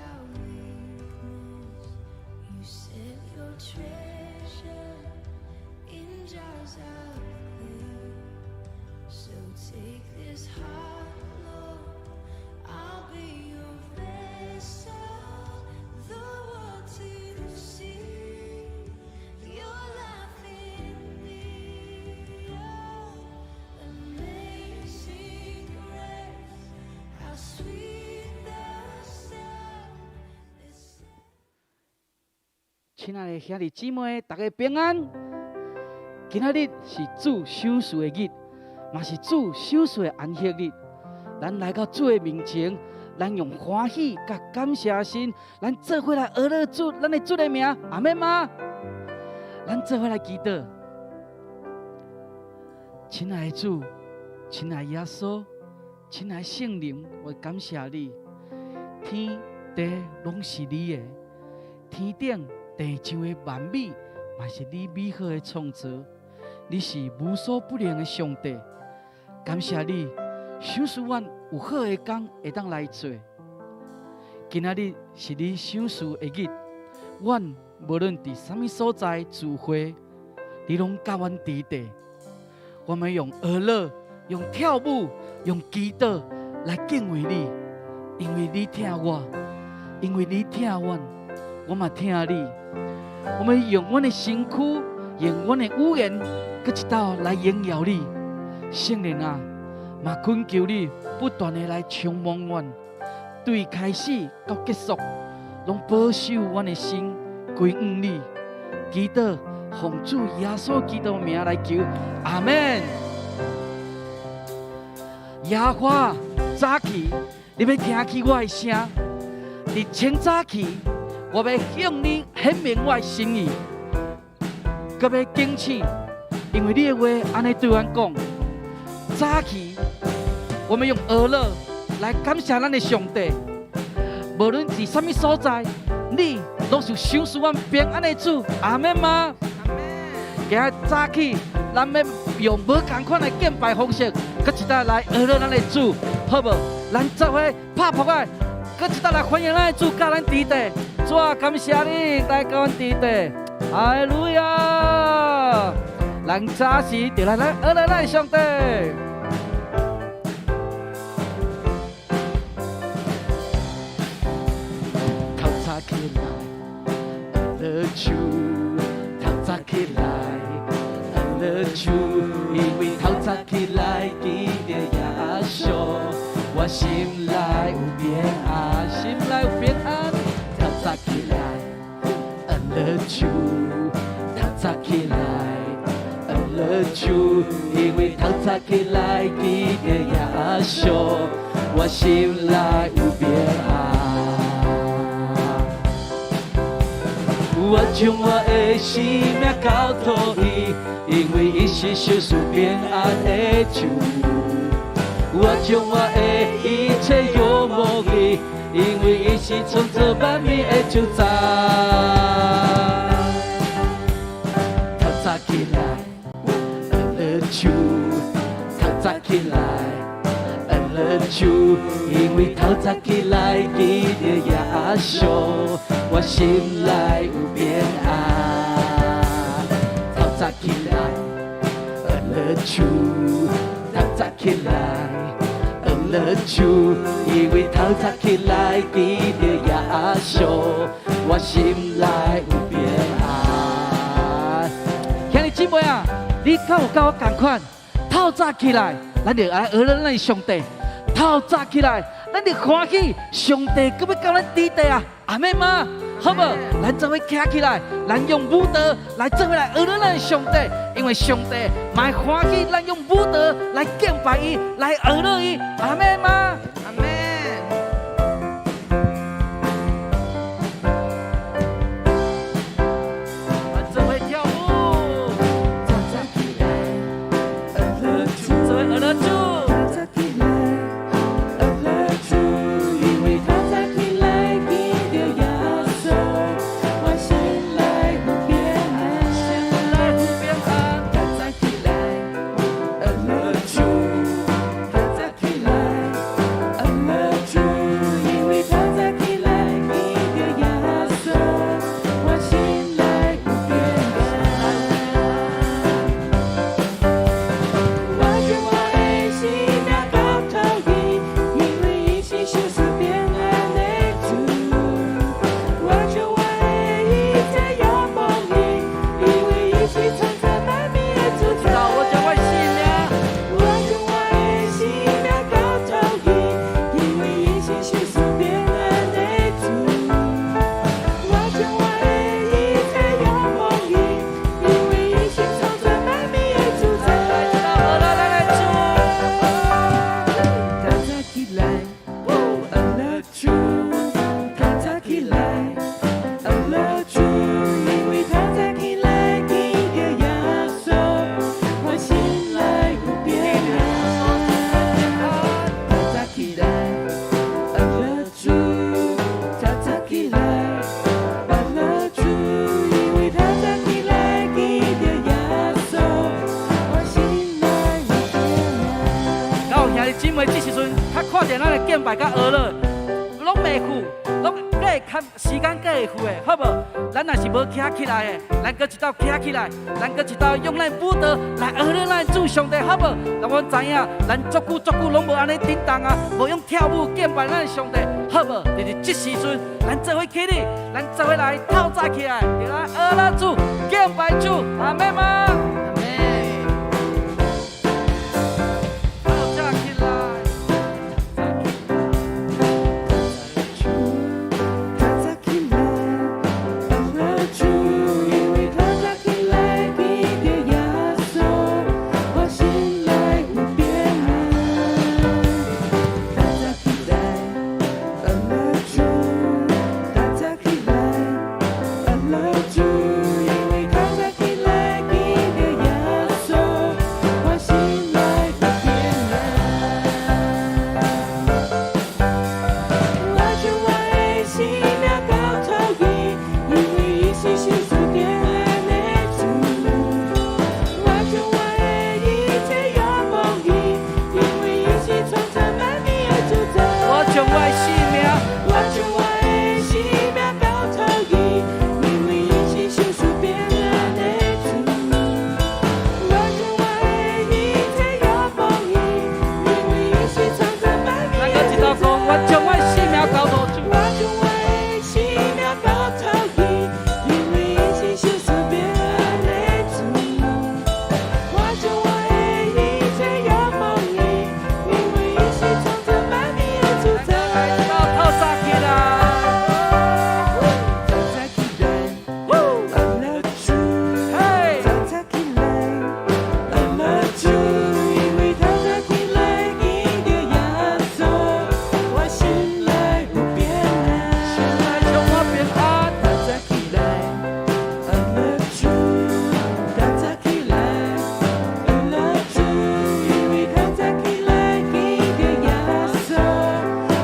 our weakness. You set your treasure in jars of clay. So take this heart, Lord. I'll be your vessel, the world to see your life in me. Oh, amazing grace, how sweet the sound that saved. 親愛的兄弟姊妹，大家平安。今仔日是主賞賜的日，嘛是主賞賜的安息日。咱來到主的面前，咱用歡喜佮感謝心，咱做伙來呵咾主，咱的主的名，阿們嗎？咱做伙來祈禱。親愛的主，親愛的耶穌，親愛的聖靈，我感謝你，天地攏是你的，天頂地上的萬美，嘛是你美好的創造。你是無所不能的上帝，感謝你，賞賜阮有好的工會當來做。今仔日是你賞賜的日，阮無論佇啥物所在聚會，你攏佮阮佇佇。我們用呵咾、用跳舞、用祈禱來敬畏你，因為你疼我，因為你疼阮，我嘛疼你。我們用阮的身軀，用阮的語言，閣一道來榮耀你。聖靈啊，嘛懇求你不斷的來充滿阮，對開始到結束，攏保守阮的心歸向你。祈禱奉主耶穌基督的名來求，阿們。耶和華早起，你欲聽起我的聲；佇清早起，我欲向你顯明我的心意，閣欲警醒，因為你的話按呢對阮講。早起，我們用呵咾來感謝咱的上帝。無論佇啥物所在，你攏是賞賜阮平安的主，阿們嗎？阿們。今仔早起，咱欲用無仝款的敬拜方式，閣一道來呵咾咱的主，好無？咱做伙拍噗仔，閣一道來歡迎咱的主，佮咱佇佇。主啊，感謝你來佮阮佇佇，哈利路亞！咱早時就來來呵咾咱的上帝。透早起來，呵咾主，透早起來，呵咾主，因為透早起來記著耶穌，我心內有平安，心內有平安。透早起來，呵咾主，透早起來，呵咾主，因為透早起來記著耶穌，我心內有平安。我將我的生命交託伊，因為伊是賞賜平安的主。我將我的一切仰望伊，因為伊是創造萬物的主宰。透早起來，呵咾主，透早起來，呵咾主，因為透早起來記著耶穌，我心內有平安。透早起來，呵咾主，透早起來，呵咾主，因為透早起來記著耶穌，我心內有平安。兄弟姊妹啊，你敢有佮我仝款？透早起來，咱就來呵咾咱的上帝。透早起來，咱就歡喜，上帝閣欲佮咱佇佇啊！阿們嗎？好無？咱做伙徛起來，咱用舞蹈來做伙來呵咾咱的上帝，因為上帝嘛會歡喜，咱用舞蹈來敬拜伊，來呵咾伊，阿們嗎？阿們。咱做伙跳舞，透早起來，呵咾主，做伙呵咾主。透早起來，呵咾主，因為透早起來記著耶穌，我心內有平安。心內有平安。透早起來，呵咾主，透早起來，呵的這時陣，較看著咱的敬拜佮呵咾，攏袂赴，攏閣會較時間閣會赴的，好無？咱若是無徛起來的，咱閣一道徛起來，咱閣一道用咱舞蹈來呵咾咱的主上帝，好無？讓阮知影，咱足久足久攏無按呢振動啊，無用跳舞敬拜咱的上帝，好無？就是這時陣，咱做伙起立，咱做伙來透早起來，就來呵咾主，敬拜主，阿們嗎？阿們。透早起來。主，透早起來，呵咾主，因為透早起來見著耶穌，我心內有平安。透早起來，呵咾主，透早起來，呵咾主，因為透早起來見著耶穌，我心內有平安。我將我的生命交託伊，因為伊是賞賜平安的主。我將我的一切仰望伊，因為伊是創造萬物的主宰。我將我的性命，我將我的生命交託伊，因為伊是賞賜平安的主。我將我的一切仰望伊，因為伊是創造萬物咱的閣一道講，我將我的性命交託主。我將我的生命交託伊，因為伊是賞賜平安的主。我將我的一切仰望伊，因為伊是創造萬物的主宰。來一道透早起來。透早起來，呵咾主，嘿，透早起來，呵咾主，因為透早起來見著耶穌，我心內有平安。心內充滿平安。透早起來，呵咾主，透早起來，呵咾主，因為透早起來見著耶穌，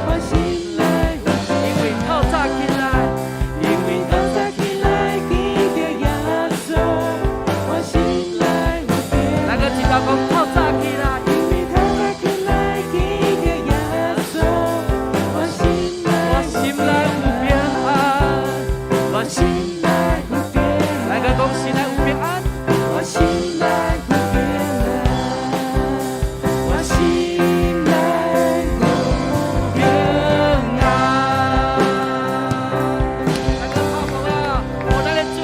我心內有平因為透早起來，因為透早起來見著耶穌，我心內有平咱閣一道講透早起來。因為透早起來見著耶穌，我心內我心內有平安。我心內有平來個講心內有平安。我心內有平安，我心內有平安。來個透過啊，我咱的主，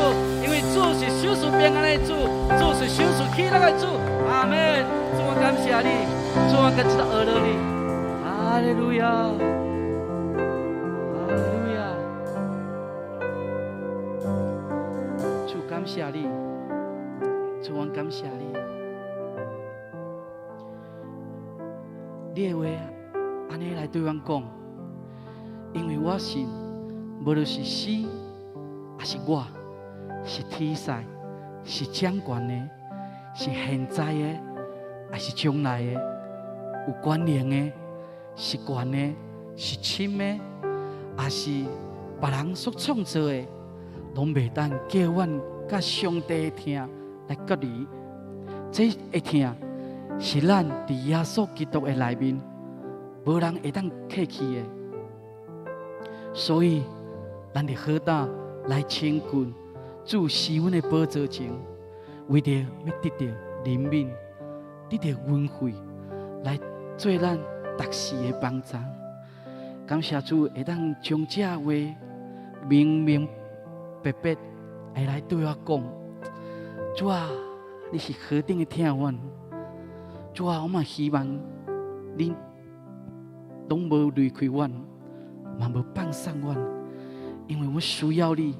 因為主是賞賜平安的主，主是賞賜喜樂的主。阿們。主，我感謝你，主，我閣一道呵咾你。哈利路亞，哈利路亞。主，感謝你，主，我感謝你。你的話按呢來對阮講，因為我信，無論是死，抑是活，是天使，是掌權的，是現在的，抑是將來的，有權能的，是懸的，是深的，抑是別人所創造的，攏袂當叫阮佮上帝的疼來隔離。這个疼是咱佇耶穌基督的內面，無人會當克去的。所以，咱佇好膽來親近主施阮的寶座前，為著欲得著憐憫，得著恩惠，來做咱逐時的幫助。感謝主會當將這話明明白白會來對我講。主啊，你是何等的疼阮！主啊，我嘛希望你攏無離開阮，嘛無放散阮，因為我需要你，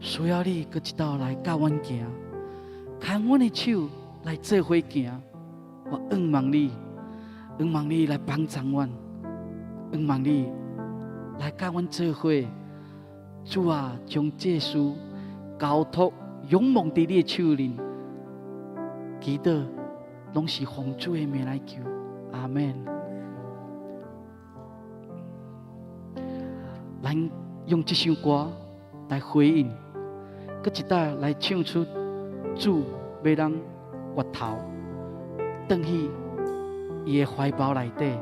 需要你閣一道來教阮行，牽阮的手來做伙行。我仰望你，仰望你來幫助阮，仰望你來佮阮做伙。主啊，將這事交託仰望佇你的手裡，祈禱攏是奉主的名來求，阿們。咱用這首歌來回應，閣一道來唱出主欲咱回頭，轉去伊的懷抱內底，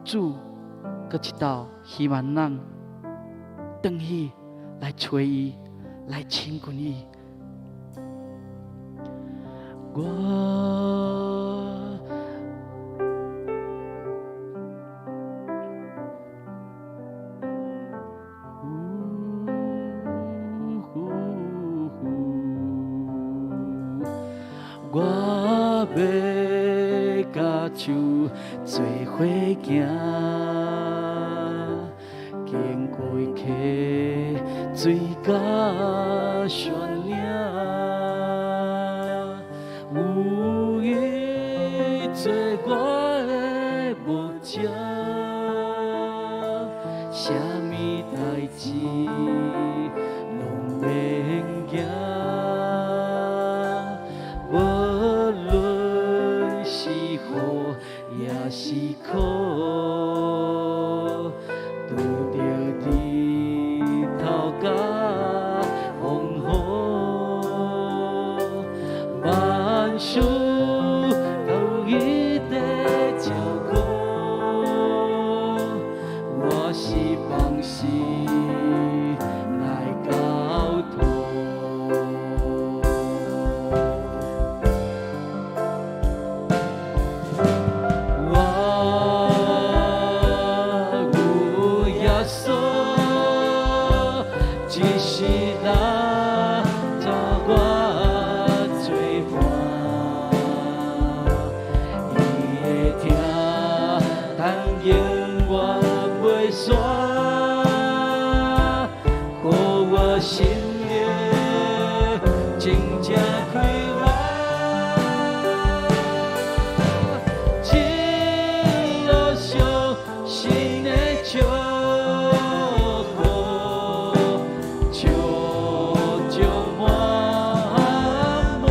主閣一道希望咱轉去來揣伊，來親近伊。我我欲佮主做伙行，經過溪水佮山嶺，有伊做我的牧者，啥物代誌攏免驚。無論是好抑是苦，拄著日頭佮風雨，萬事都有伊在照顧，我是放心來交託。我有耶穌，一世人做我做伴，伊的疼痛永遠袂散，予我心靈真正快活。一路上神的祝福，笑笑滿滿。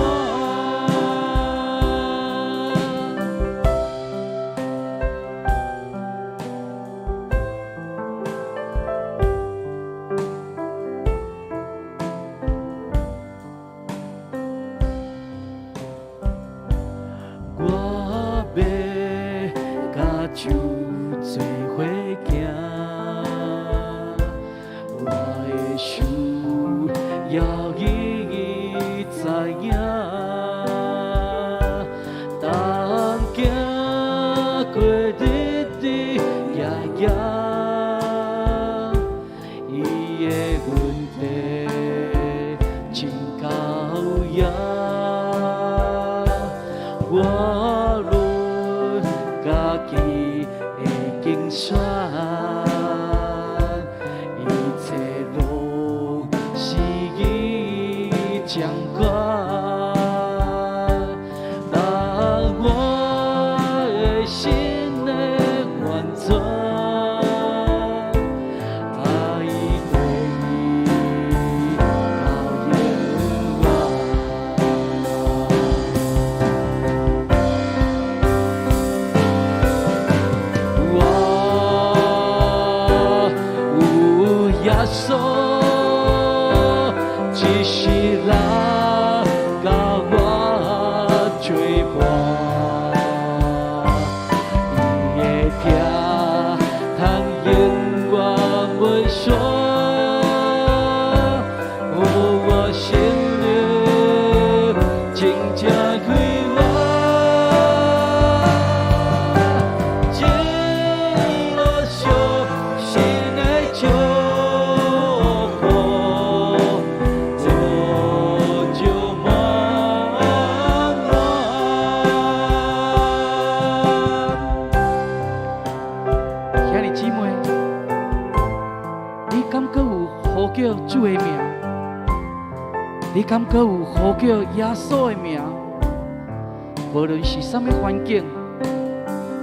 我欲佮主做伙行，我的需要伊知影，當行過日日夜夜，伊的恩典真夠用。我論家己的競選，一切攏是伊掌管。當我的心的源泉，愛對伊到永遠。我有耶穌，一世人佮我做伴，伊的疼痛永遠袂散，予我心靈真正快活。一路上神的祝福，我就滿滿。兄弟姊妹，你敢閣有呼叫主的名？你敢閣有呼叫耶穌的名？無論是啥物環境，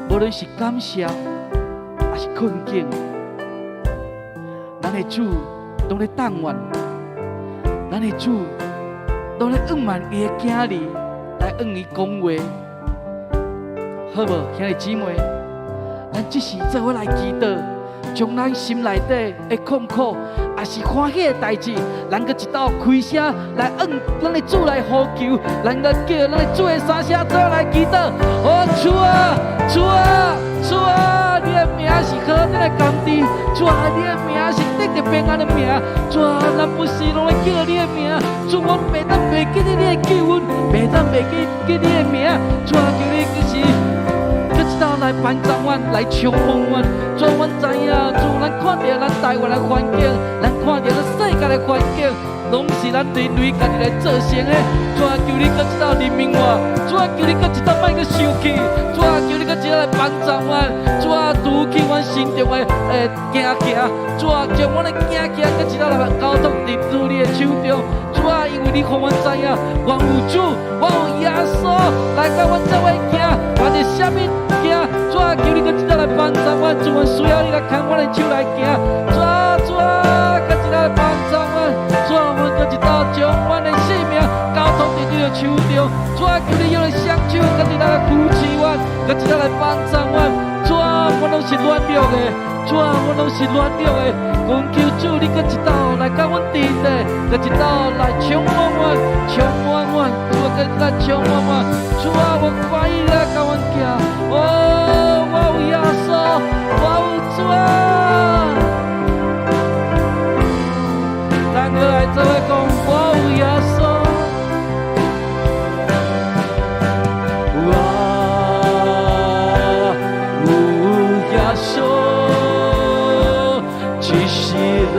無論是感謝，抑是困境，咱的主攏咧等阮，咱的主攏咧向望伊的囝兒來向伊講話，好無，兄弟姊妹？咱這時做伙來祈禱，將咱心內底的困苦，抑是歡喜的代誌，咱閣一道開聲來向咱的主來呼求，咱閣叫咱的主的三聲做伙來祈禱。哦，主。主啊，主啊，主啊，你的名是何等的甘甜！主啊，你的名是得著平安的名。主啊，咱不時攏咧叫你的名。主，阮袂當袂記得你的救恩，袂當袂記記你的名。主啊，求你閣是閣一道來幫助阮，來充滿阮。主，阮知影，主，咱看著咱台灣的環境，咱看著咱世界的環境，攏是咱人類家己來造成的。主啊，求你閣一道憐憫我。主啊，求你閣一道莫閣生氣。主啊，求你閣一道來幫助阮。主啊，除去阮心中的驚驚。主啊，將阮的驚驚閣一道來交託佇主你的手中。主啊，因為你予阮知影，阮有主，阮有耶穌來佮阮做伙行，凡是啥物行，主啊，求你閣一道來幫助阮。主，阮需要你來牽阮的手來行。主啊，主啊，閣一道來幫助阮。主啊，阮閣一道將阮的性命交託佇你的手中。主啊，求你用你雙手閣一道來扶持阮，閣一道來幫助阮。主啊，阮攏是軟弱的，主啊，阮攏是軟弱的。懇求主，你閣一道來佮阮佇咧，閣一道來充滿阮，充滿阮。主啊，閣一道充滿阮。主啊，我歡喜你來佮阮行。哦，我有耶穌，我有主啊。咱閣來做伙講，我有耶穌。我有耶穌，一世人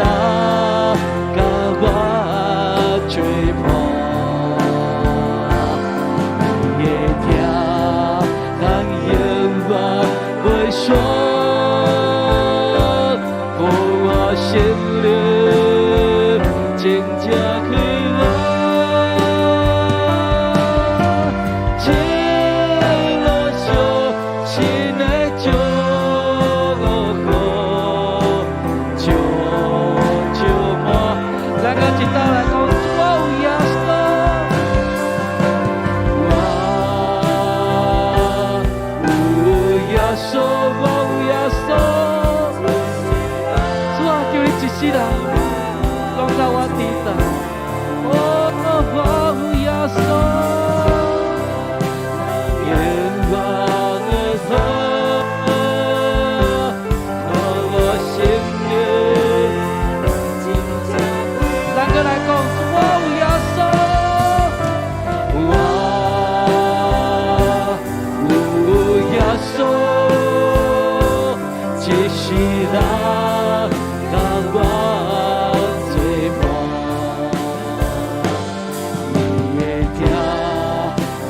佮我做伴，伊的疼通永遠袂散，予我心靈真正快活。這路上新的祝福，充充滿。咱閣一道來講，我有耶穌，我有耶穌，我有耶穌。主啊，求你一世人攏佮我佇咧。哦，我有耶穌。永遠的好，予我心靈。咱閣來講，我有耶穌，我有耶穌，一世人佮我做伴，伊的疼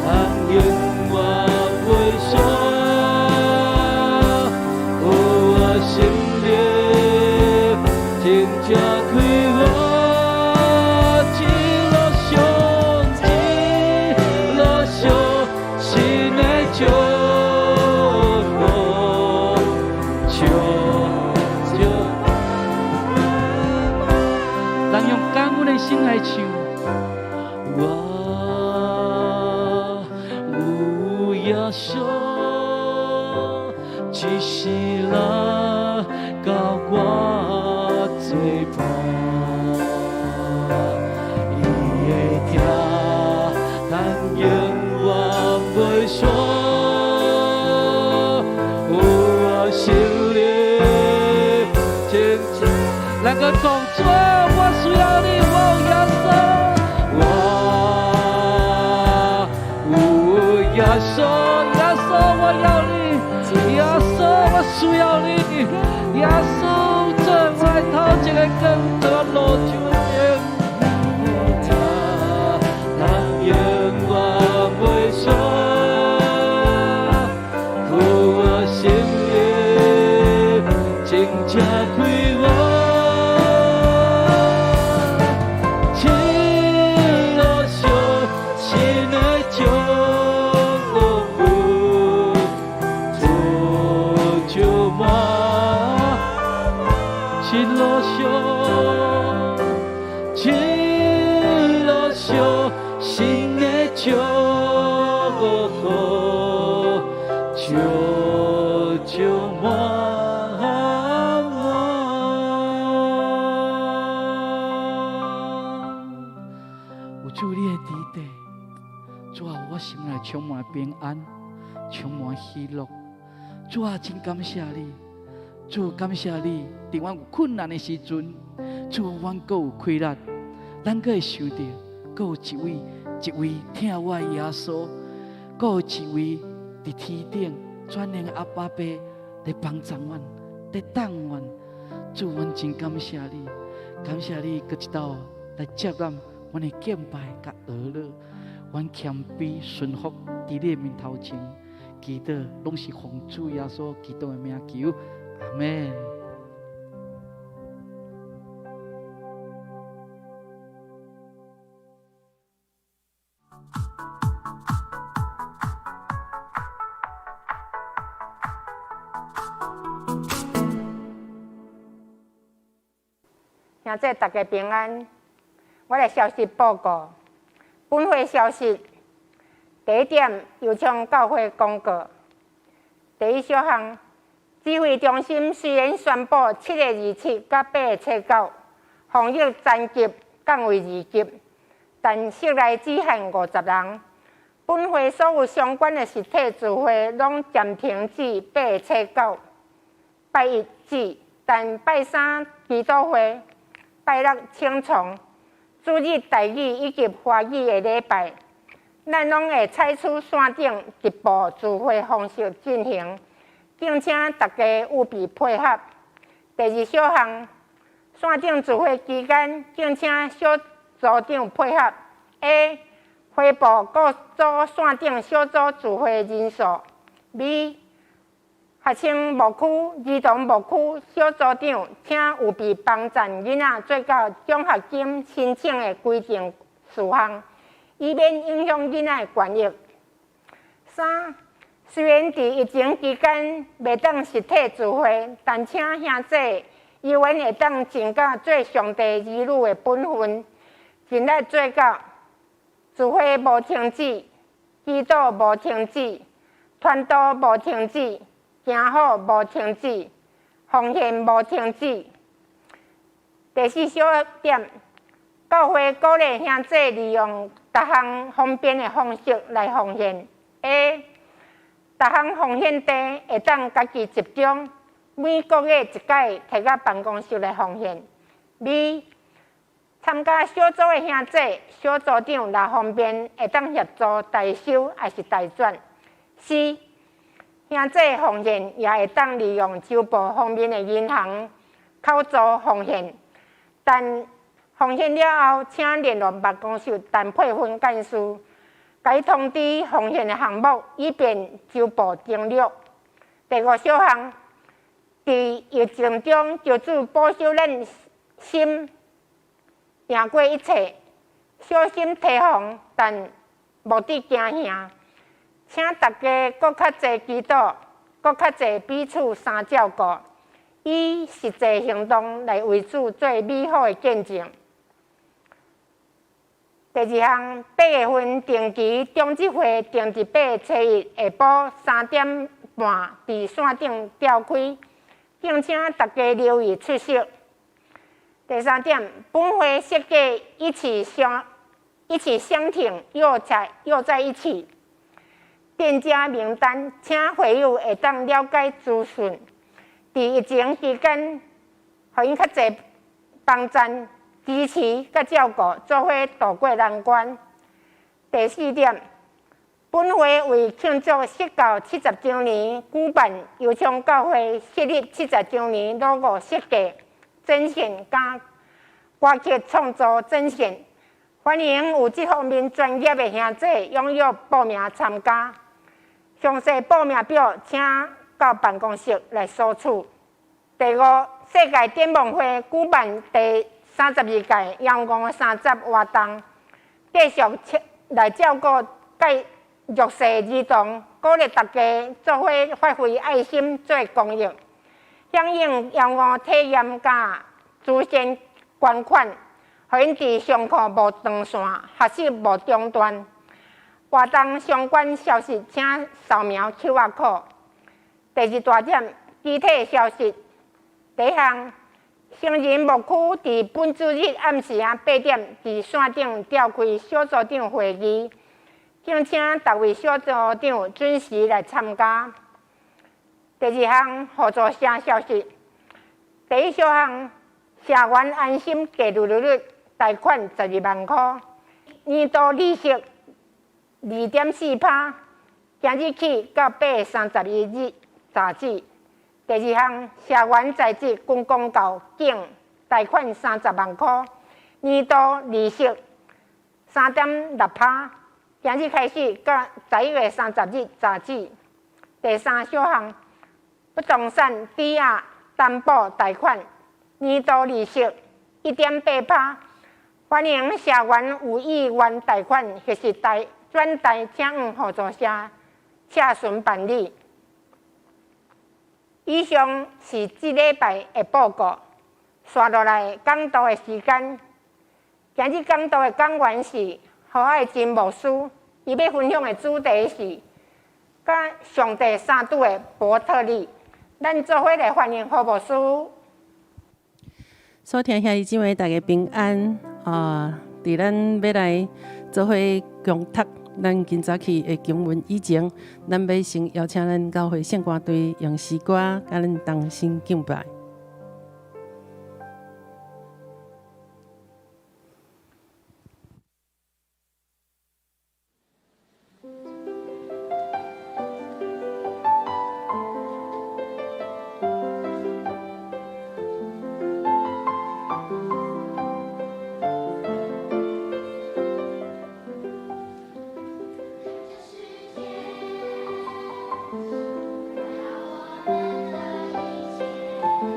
通永遠袂散，予我心靈真正快活。這路上，這路上，新的祝福，充充。咱用感恩的心來唱。我有耶穌，一世人佮我做伴，伊的疼通永遠袂散，予我心靈真正。咱閣講，主啊，我需要你，我有耶穌，我有耶穌，耶穌，我要你，耶穌，我需要你，耶穌，做我的頭前的光，做我路上的燈。疼通永遠袂散，予我心靈真正快活。這路上新的祝福，充充滿。這路上，這路上新的祝福，充充滿我。有主你的佇咧，主啊，我心內充滿平安。充滿喜樂。主啊，真感謝你，主感謝你，佇阮有困難的時陣，主阮閣有氣力，咱閣會想著，閣有一位一位疼我的耶穌，閣有一位佇天頂全能的阿爸父咧幫助阮，咧等阮。主，阮真感謝你，感謝你閣一道來接納阮的敬拜佮哀禱，阮謙卑順服佇你的面頭前，祈禱攏是奉主耶穌基督的名求，阿們。兄弟大家平安，我來消息報告。本會消息，第一點，油昌教會公告。第一小項，指揮中心雖然宣布7月27佮8月9防疫層級降為二級，但室內只限50人。本會所有相關的實體聚會攏暫停至8月9，拜一止，但拜三祈禱會、拜六請從、主日台語以及華語的禮拜，咱攏會採取線頂直播聚會方式進行，敬請大家務必配合。第二小項，線頂聚會期間，敬請小組長配合。A 回報各組線頂小組聚會人數。B 學生牧區、兒童牧區小組長，請務必幫贊囡仔做到獎學金申請的規定事項，以免影響囡仔的權益。三，雖然佇疫情期間袂當實體聚會，但請兄弟猶原會當盡到做上帝兒女的本分，盡力做到聚會無停止，祈禱無停止，傳道無停止，行好無停止，奉獻無停止。第四小點，教會鼓勵兄弟利用逐項方便的方式來奉獻。A 逐項奉獻單會當家己集中，每個月一擺提到辦公室來奉獻。B 參加小組的兄弟、小組長若方便，會當協助代收抑是代轉。C 兄弟奉獻也會當利用州部方面的銀行口座奉獻，但奉獻了後，請聯絡辦公室陳佩芬幹事，共伊通知奉獻的項目，以便州部登錄。第五小項，佇疫情中，求主保守咱心，贏過一切，小心提防，但無致驚嚇。請大家閣較濟祈禱，閣較濟彼此相照顧，以實際行動來為主做美好的見證。第二項，八月份定期長執會定佇8月7日下晡3點半佇線頂召開，敬請大家留意出席。第三點，本會設計一起相挺，又在一起。店家名單，請會友會當了解資訊。佇疫情期間，予𪜶較濟幫贊、支持佮照顧，做伙渡過難關。第四點，本會為慶祝釋教70週年，舉辦油昌教會設立70週年 logo 設計展現佮歌曲創作展現，歡迎有這方面專業的兄弟踴躍報名參加。詳細報名表，請到辦公室來索取。第五，世界展望會舉辦第32屆陽光三十活動，繼續來照顧介弱勢兒童，鼓勵大家做伙發揮愛心做公益，響應陽光體驗佮慈善捐款，予𪜶佇上課無斷線，學習無中斷。活動相關消息，請掃描 QR code。第二大點，具體消息。第一項，成人牧區佇本主日暗時仔8點，佇線頂召開小組長會議，敬請逐位小組長準時來參加。第二項互助社消息，第一小項社員安心低利率貸款12萬箍，年度利息2.4%，今日起到8月31日截止。第二項社員在職軍公教警貸款30萬箍，年度利息3.6%，今日開始到11月30日截止。第三小項不動產抵押擔保貸款，年度利息1.8%，歡迎社員有意願貸款或是貸轉貸，請往互助社洽詢辦理。以上是這禮拜的報告。紲落來講道的時間，今日講道的講員是何愛珍牧師，伊欲分享的主題是佮上帝相拄的伯特利。咱做伙來歡迎何牧師。所聽兄弟姊妹，大家平安啊！佇咱欲來做伙共讀咱今早起的經文以前，咱欲先邀請咱教會聖歌隊用詩歌佮咱同心敬拜。這世界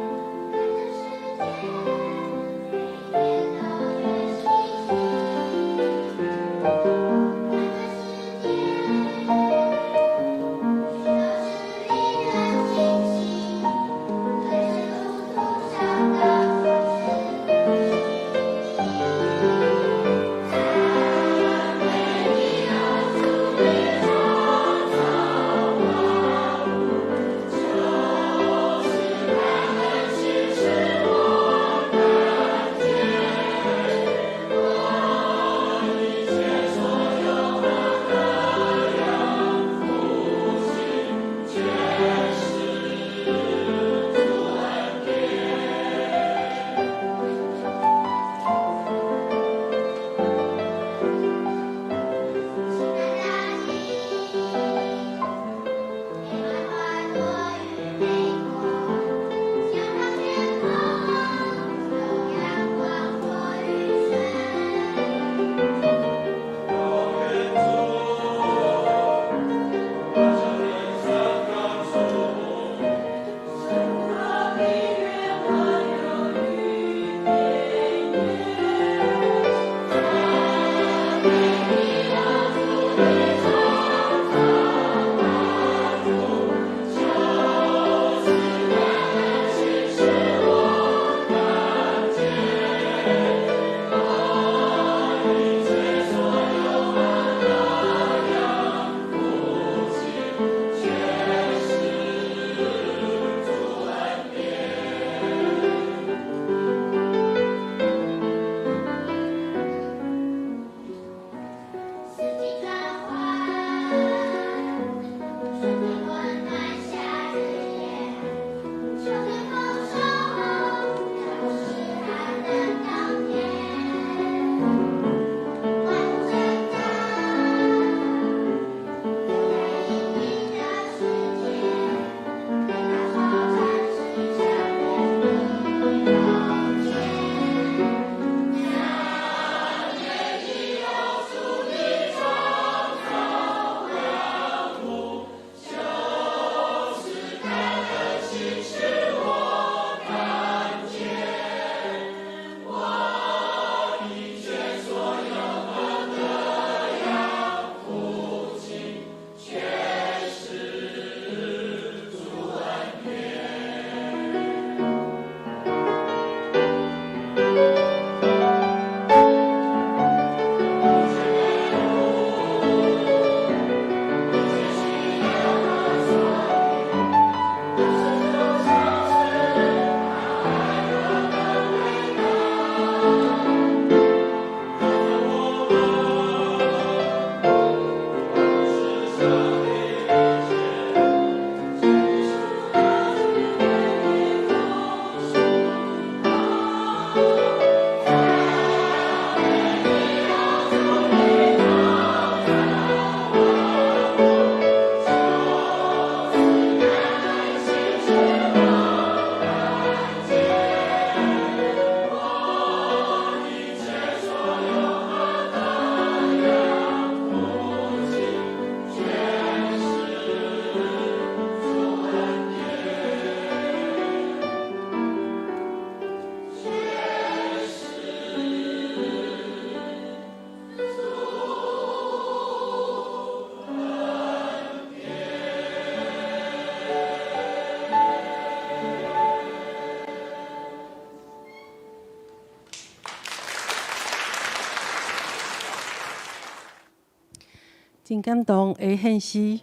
真感動的獻詩，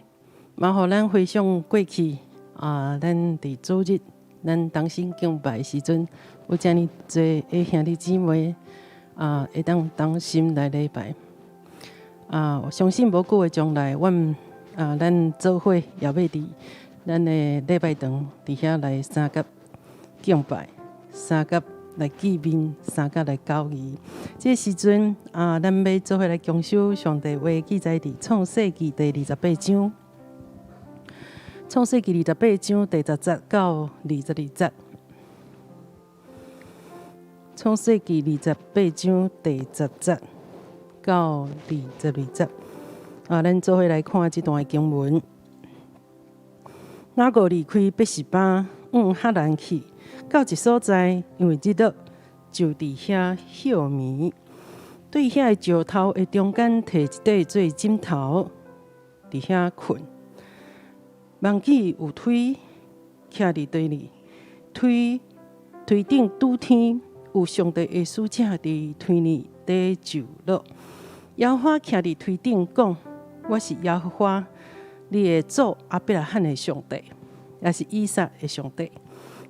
嘛予咱回想過去啊，咱佇主日，咱同心敬拜的時陣，有遮爾濟的兄弟姊妹啊，會當同心來禮拜。啊，我相信無久的將來，阮啊，咱做伙也欲佇咱的禮拜堂佇遐來相佮敬拜，相佮來見面，相佮來交誼。這個時陣啊，咱欲做伙來共修上帝話，記載佇創世記第二十八章。創世記二十八章第十節到二十二節。創世記二十八章第十節到二十二節。啊，咱做伙來看這段經文。雅各離開別是巴，往哈蘭去，到一所在，因為日落，就佇遐歇眠。對遐个石頭的中間，提一塊做枕頭，佇遐睏。望見有梯徛佇地裡，梯梯頂拄天，有上帝的使者佇梯裡底就落。耶和華徛佇梯頂講：我是耶和華，你的祖亞伯拉罕的上帝，也是以撒的上帝。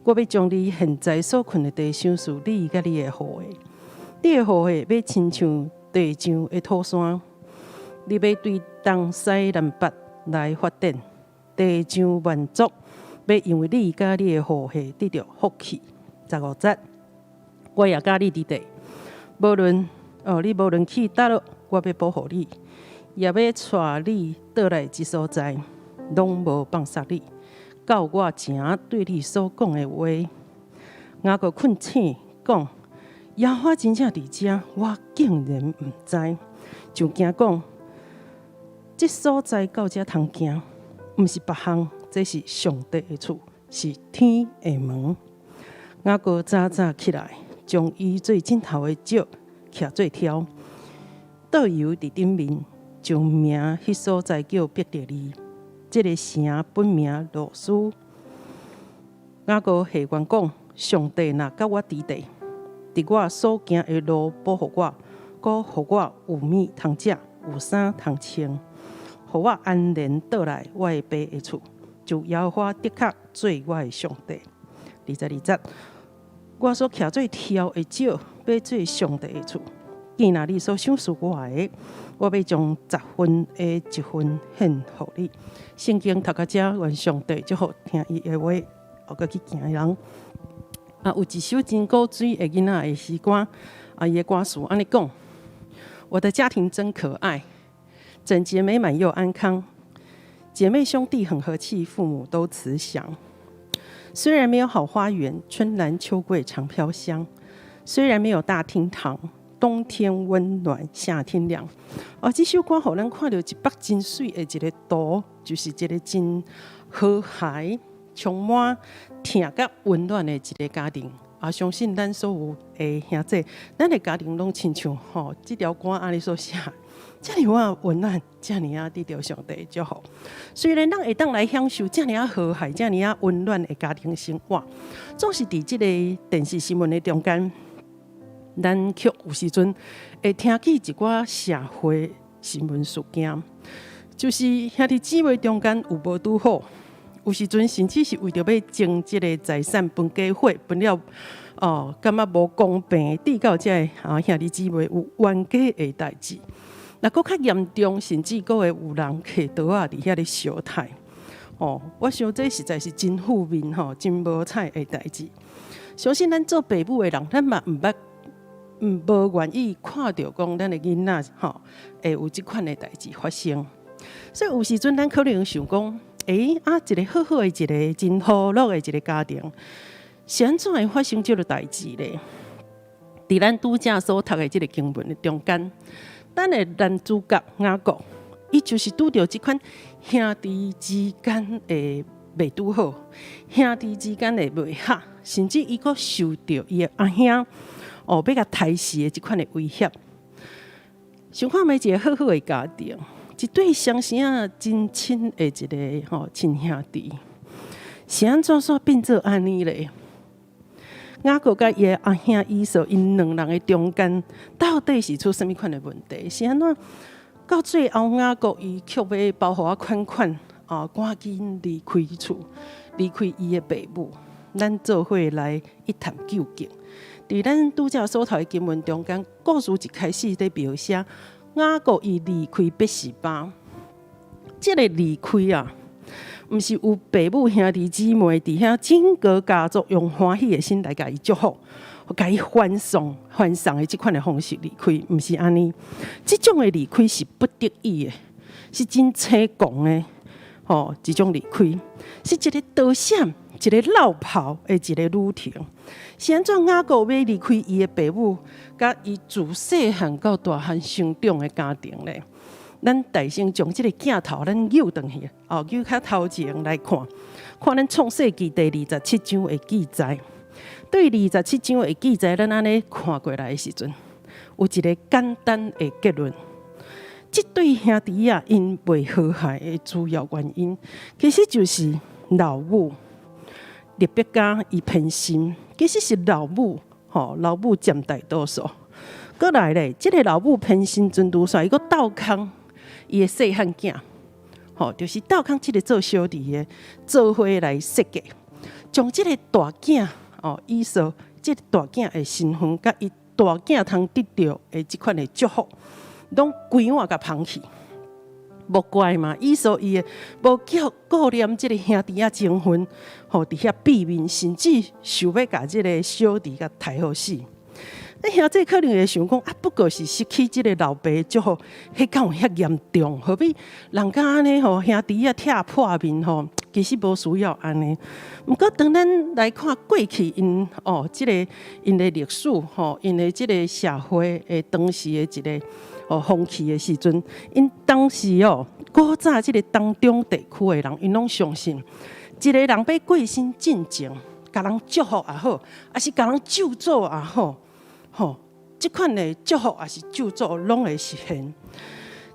我欲將你現在所睏的地賞賜你佮你的後裔，你的後裔欲親像地上的土沙，你欲對東西南北來發展，地上萬族欲因為你佮你的後裔得著福氣。十五節，我也佮你佇地，無論哦，你無論去佗落，我欲保護你，也欲帶你倒來這所在，攏無放捒你。到我前對你所講的話，雅各睏醒講：耶和華真正佇遮，我竟然毋知，就驚講，這所在到遮通行，毋是別項，這是上帝的厝，是天的門。雅各早早起來，將伊做枕頭的石徛做柱，倒油佇頂面，就名彼所在叫伯特利。這个城本名路斯。雅各許願講：上帝若佮我佇地，佇我所行的路保護我，閣予我有物通食，有衫通穿，予我安然倒來我的爸的厝，就耶和華的確做我的上帝。二十二節，我所徛做柱的石，欲做上帝的厝。既若你所賞賜我的，我欲將十分的一份獻予你。聖經讀到遮，願上帝祝福聽伊的話，予閣去行的人。啊，有一首真古錐的囡仔的詩歌，啊，伊的歌詞按呢講：我的家庭真可愛，整潔美滿又安康，姐妹兄弟很和氣，父母都慈祥。雖然沒有好花園，春蘭秋桂常飄香。雖然沒有大廳堂，冬天溫暖，夏天涼。哦，這首歌予咱看著一幅真媠的一個圖，就是一個真和諧、充滿疼佮溫暖的一個家庭。啊，相信咱所有的兄弟，咱的家庭攏親像吼，這條歌按呢所寫，遮爾仔溫暖，遮爾仔得著上帝的祝福。雖然咱會當來享受遮爾仔和諧、遮爾仔溫暖的家庭生活，總是佇這個電視新聞的中間，咱卻有時陣會聽見一寡社會新聞事件，就是兄弟姊妹中間有無拄好，有時陣甚至是為著欲爭這个財產分家伙，分了哦，感覺無公平，致到這个啊兄弟姊妹有冤家的代誌。若閣較嚴重，甚至閣會有人提刀仔佇遐咧相刣。哦，我想這實在是真負面吼，真無彩的代誌。相信咱做爸母的人，咱嘛毋捌，毋無願意看著講咱的囡仔吼會有這款的代誌發生。所以有時陣咱可能想講，欸，啊，一個好好的一個真和樂的一個家庭，是按怎會發生這個代誌咧？佇咱拄才所讀的這个經文的中間，咱的男主角雅各，伊就是拄著這款兄弟之間的袂拄好，兄弟之間的袂合，甚至伊閣受著伊的阿兄哦，欲共刣死的這款的威脅。想看覓一个好好的家庭，一對相生仔真親的一个吼親兄弟，是按怎煞變做按呢咧？雅各佮伊的阿兄以掃，𪜶兩人的中間到底是出啥物款的問題？是按怎到最後雅各伊卻欲包袱仔款款，啊，趕緊離開厝，離開伊的爸母。咱做伙來一探究竟。佇咱拄才所讀的經文中間，故事一開始佇描寫雅各伊離開別是巴。這个離開啊，毋是有爸母兄弟姊妹佇遐整個家族用歡喜的心來共伊祝福，共伊歡送歡送的這款的方式離開，毋是按呢。這種的離開是不得已的，是真凄怣的，吼，這種離開是一个逃險、一个落跑的一个旅程。是按怎雅各欲離開伊的爸母，佮伊自細漢到大漢成長的家庭咧？咱大先將這个鏡頭，咱扭轉去，哦，扭較頭前來看，看咱創世記第二十七章的記載。對二十七章的記載，咱按呢看過來的時陣，有一个簡單的結論：這對兄弟仔𪜶袂和諧的主要原因，其實就是老母利百加伊偏心，其實是老母，吼，老母佔大多數。閣來咧，這个老母偏心陣拄煞，伊閣鬥空伊的細漢囝，吼，就是鬥空這个做小弟的做伙來設計，將這个大囝哦，以掃這个大囝的身份，佮伊大囝通得著的這款的祝福，攏規碗共捧去。無怪嘛，以掃伊的無叫顧念這个兄弟仔情分，吼，佇遐避免，甚至想欲共這个小弟共刣予死。你兄弟可能會想講啊，不過是失去這个老爸祝福，彼敢有遐嚴重？何必人家按呢吼，兄弟仔拆破面吼？其實無需要按呢。毋過當咱來看過去𪜶哦，這个𪜶的歷史吼，𪜶的這个社會的當時的一个哦風氣的時陣，𪜶當時哦古早這个東中地區的人，𪜶攏相信，一个人欲過身進前，共人祝福也好，抑是共人咒詛也好。吼，這款的祝福抑是咒詛，攏會實現。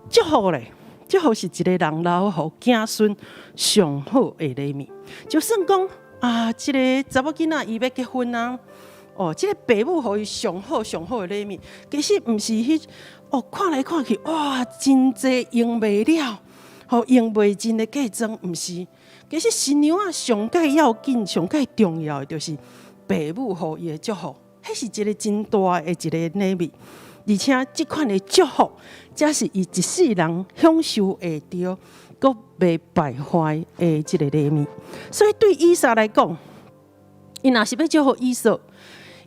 祝福咧，祝福是一个人留予子孫上好的禮物。就算講啊，這个查某囡仔伊欲結婚啊，哦，這个爸母予伊上好上好的禮物，其實毋是彼哦，看來看去，哇，真濟用袂了，吼，用袂盡的嫁妝，毋是。其實新娘仔上蓋要緊、上蓋重要的，就是爸母予伊的祝福。彼是一个真大的一个禮物，而且這款的祝福，才是伊一世人享受會著，閣袂敗壞的這个禮物。所以對以撒來講，伊若是欲祝福以掃，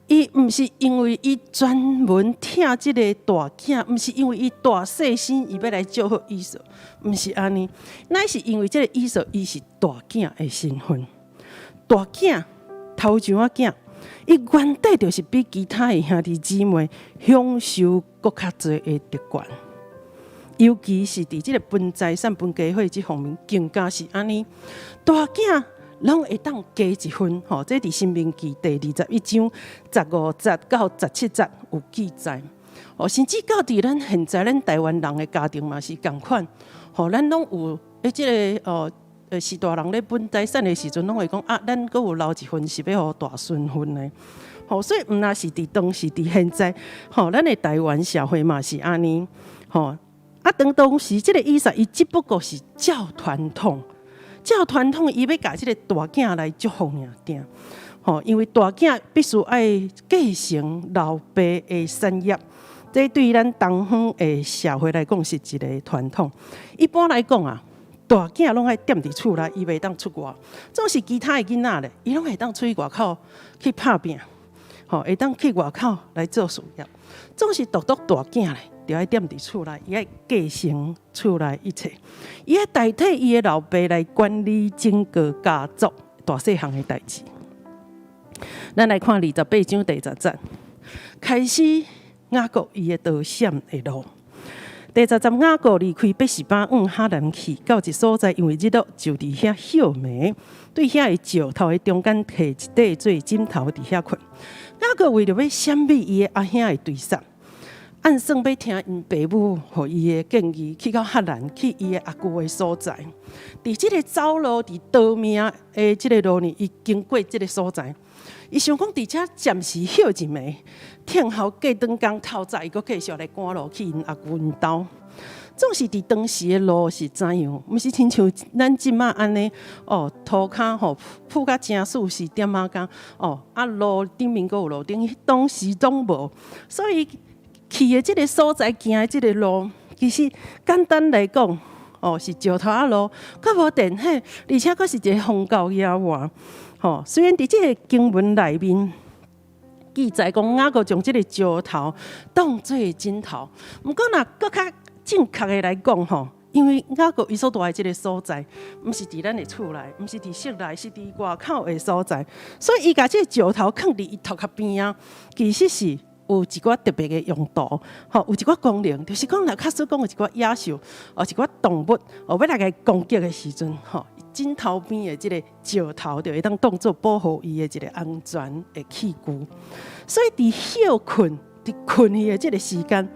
伊毋是因為伊專門疼這个大囝，毋是因為伊大細心，伊欲來祝福以掃，毋是按呢，乃是因為這个以掃伊是大囝的身份，大囝頭上仔囝。伊原底就是比其他的兄弟姊妹享受閣較濟的特權，尤其是佇這个分財產、分家伙這方面，更加是按呢。大囝攏會當加一份，吼，這佇申命記第二十一章十五節到十七節有記載。哦，甚至到佇咱現在咱台灣人的家庭嘛是仝款，吼，咱攏有欸這个哦。是大人咧分財產的時陣，攏會講啊，咱閣有留一份是欲予大孫份的，吼，所以毋但是佇當時，佇現在，吼，咱的台灣社會嘛是按呢，吼，啊，當當時這个以撒，伊只不過是照傳統，照傳統，伊欲共這个大囝來祝福爾定，吼，因為大囝必須愛繼承老爸的產業，這對咱東方的社會來講是一个傳統。一般來講啊，大囝攏愛踮佇厝內，伊袂當出外。總是其他的囡仔咧，伊攏會當出去外口去拍拚，吼，會當去外口來做事業。總是獨獨大囝咧，著愛踮佇厝內，伊愛繼承厝內一切，伊愛代替伊的老爸來管理整個家族大細項的代誌。咱來看二十八章第十節，開始雅各伊的逃險的路。第十節，雅各離開別是巴往哈蘭去，到一所在，因為日落，就佇遐歇暝，對遐的石頭的中間提一塊做枕頭，佇遐睏。雅各為著欲閃避伊的阿兄的追殺，按算欲聽𪜶爸母予伊的建議，去到哈蘭，去伊的阿舅的所在。佇這个走路，佇逃命的這个路呢，伊經過這个所在，伊想講佇遮暫時歇一暝，聽候隔轉工透早，伊閣繼續來趕路去𪜶阿舅𪜶兜。總是佇當時的路是怎樣？毋是親像咱這馬按呢哦，塗跤吼鋪甲誠舒適點仔工哦，啊路頂面閣有路燈，當時攏無，所以去的這个所在行的這个路，其實簡單來講，哦是石頭仔路，閣無電火，而且閣是一个荒郊野外。吼，雖然佇這个經文內面記載講雅各將這个石頭當做枕頭，毋過若閣較正確的來講吼，因為雅各伊所蹛的這个所在，毋是佇咱的厝內，毋是佇室內，是佇外口的所在，所以伊共這个石頭囥佇伊頭殼邊仔，其實是有一寡特別的用途，吼，有一寡功能，就是講若假使講有一寡野獸，哦，一寡動物，哦，欲來共伊攻擊的時陣，吼，枕頭邊的這个石頭就會當當做保護伊的一个安全的器具。所以佇歇睏、佇睏去的這个時間，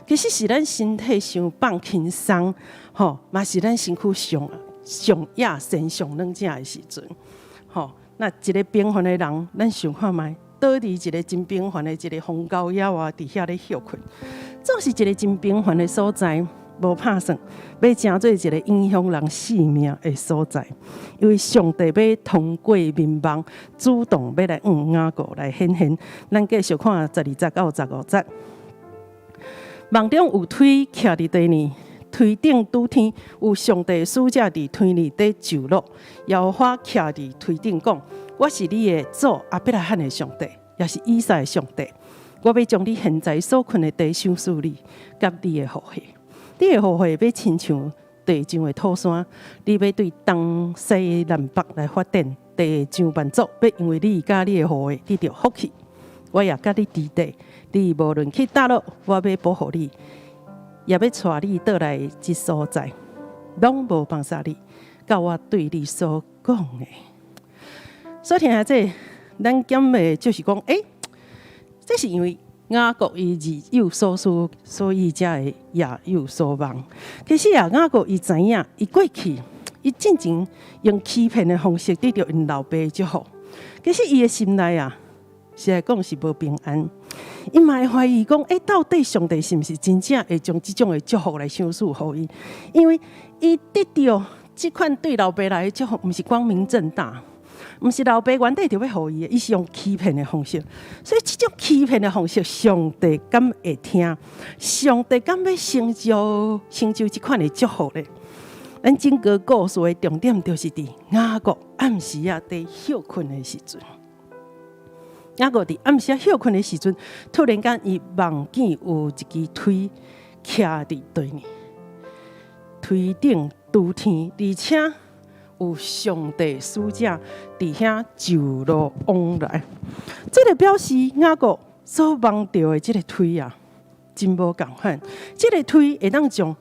其實是咱身體傷放輕鬆，吼，嘛是咱身軀上上野生上軟正的時陣，吼。那一个平凡的人，咱想看覓？倒佇一个真平凡的一个荒郊野外，佇遐咧歇睏，總是一个真平凡的所在，無拍算欲成做一个影響人性命的所在。因為上帝欲通過眠夢，主動欲來向雅各來顯現。咱繼續看12節到15節。夢中有梯徛佇地面，梯頂拄天，有上帝使者佇梯內底就落。耶和華徛佇梯頂講：我是你的祖亞伯拉罕的上帝，也是以撒的上帝。我欲將你現在所睏的地賞賜你，佮你的後裔。你的後裔欲親像地上的土山，你欲對東西南北來發展，地上萬族欲因為你佮你的後裔得著福氣。我也佮你佇地，你無論去佗落，我欲保護你，也欲帶你倒來這所在，攏無放捨你，到我對你所講的。所以聽下這，咱減的就是講，欸，這是因為雅各伊日有所思，所以才會夜有所夢。其實啊，雅各伊知影，伊過去伊進前用欺騙的方式得著𪜶老爸的祝福。其實伊的心內啊，實在講是無平安。伊嘛會懷疑講，欸，到底上帝是毋是真正會將這種的祝福來賞賜予伊？因為伊得著這款對老爸來的祝福，毋是光明正大。毋是老爸原底就欲予伊的，伊是用欺騙的方式，所以這種欺騙的方式，上帝敢會聽？上帝敢欲成就成就這款的祝福咧？咱整個故事的重點就是佇雅各暗時仔佇歇睏的時陣，雅各佇暗時仔歇睏的時陣，突然間伊夢見有一支梯徛佇對面，梯頂拄天，而且有上帝使者佇遐就路往來，這个表示雅各所夢著的這个梯啊，真無仝款。這个梯會當將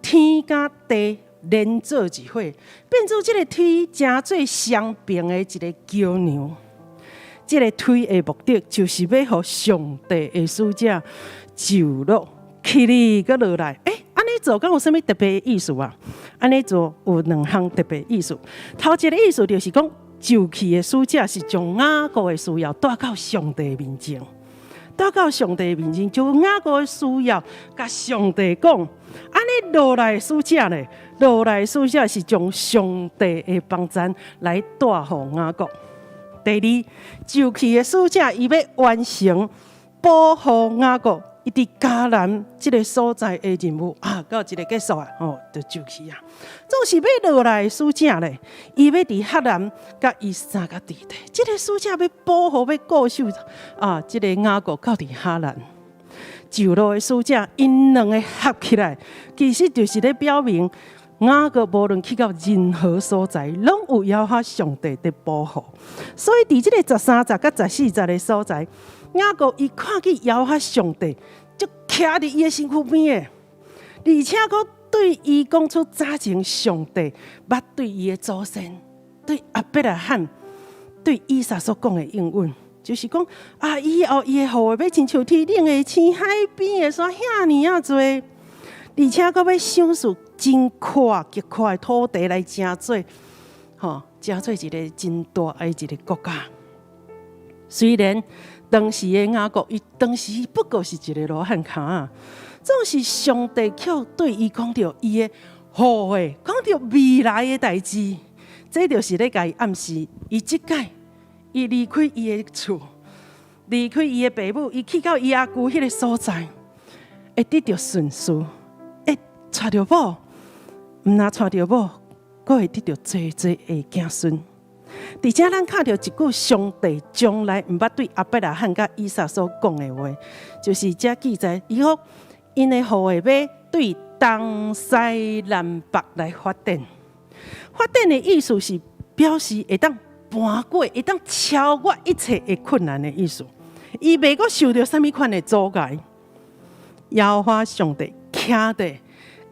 天佮地連做一伙，變做這个梯成做雙爿的一个橋梁。這个梯的目的就是欲予上帝的使者就落起來閣落來。欸，按呢做敢有啥物特別的意思啊？按呢做有兩項特別意思。頭一个意思就是講，就去的使者是將雅各的需要帶到上帝面前，帶到上帝面前，將雅各的需要共上帝講。按呢落來的使者咧，落來的使者是將上帝的幫贊來帶予雅各。第二，就去的使者伊欲完成保護雅各。伊佇迦南這个所在的任務啊，到一个結束啊，吼，就就去啊。總是欲落來的使者咧，伊欲佇哈蘭佮伊三个弟弟。這个使者欲保護、欲顧守啊，這个雅各到佇哈蘭。就落的使者，𪜶兩个合起來，其實就是咧表明雅各無論去到任何所在，攏有耶和華上帝佇保護。所以佇這个13節佮14節的所在，雅各伊看見耶和華上帝就徛佇伊的身軀邊的，而且閣對伊講出早前上帝捌對伊的祖先、對亞伯拉罕、對以撒所講的應允，就是講啊，以後伊的後裔欲親像天頂的星、海邊的沙遐爾仔濟，而且閣欲賞賜真闊極闊的土地來成做，吼，成做一个真大的一个國家。雖然當時的雅各，伊當時不過是一个羅漢跤仔，總是上帝卻對伊講著伊的後裔，講著未來的代誌，這就是咧共伊暗示，伊這擺伊離開伊的厝，離開伊的爸母，伊去到伊阿舅彼个所在，會得著順遂，會娶著某，毋若娶著某，閣會得著濟濟的子孫。佇遮咱看著一句上帝從來毋捌對亞伯拉罕佮以撒所講的話，就是遮記載，伊講𪜶的後裔欲對東西南北來發展。發展的意思是表示會當跋過，會當超越一切的困難的意思。伊袂閣受著啥物款的阻礙。耶和華上帝徛佇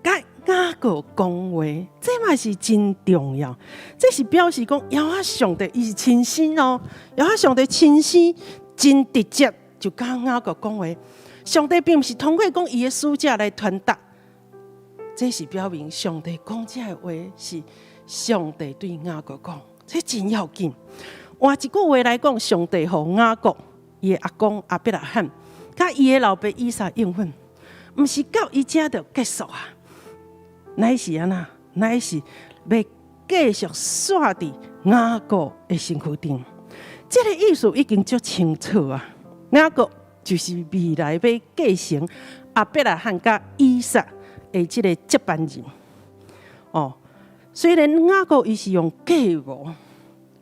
佮雅各講話，這嘛是真重要。這是表示講耶和華上帝伊是親身哦，耶和華上帝親身真直接就佮雅各講話。上帝並毋是通過講伊的使者來傳達，這是表明上帝講這个話是上帝對雅各講，這真要緊。換一句話來講，上帝予雅各伊的阿公亞伯拉罕，佮伊的老爸以撒應允，毋是到伊遮就結束啊，乃是按怎？乃是欲繼續紲佇雅各的身軀頂。這个意思已經足清楚啊！雅各就是未來欲繼承亞伯拉罕佮以撒的這个接班人。哦，雖然雅各伊是用計謀，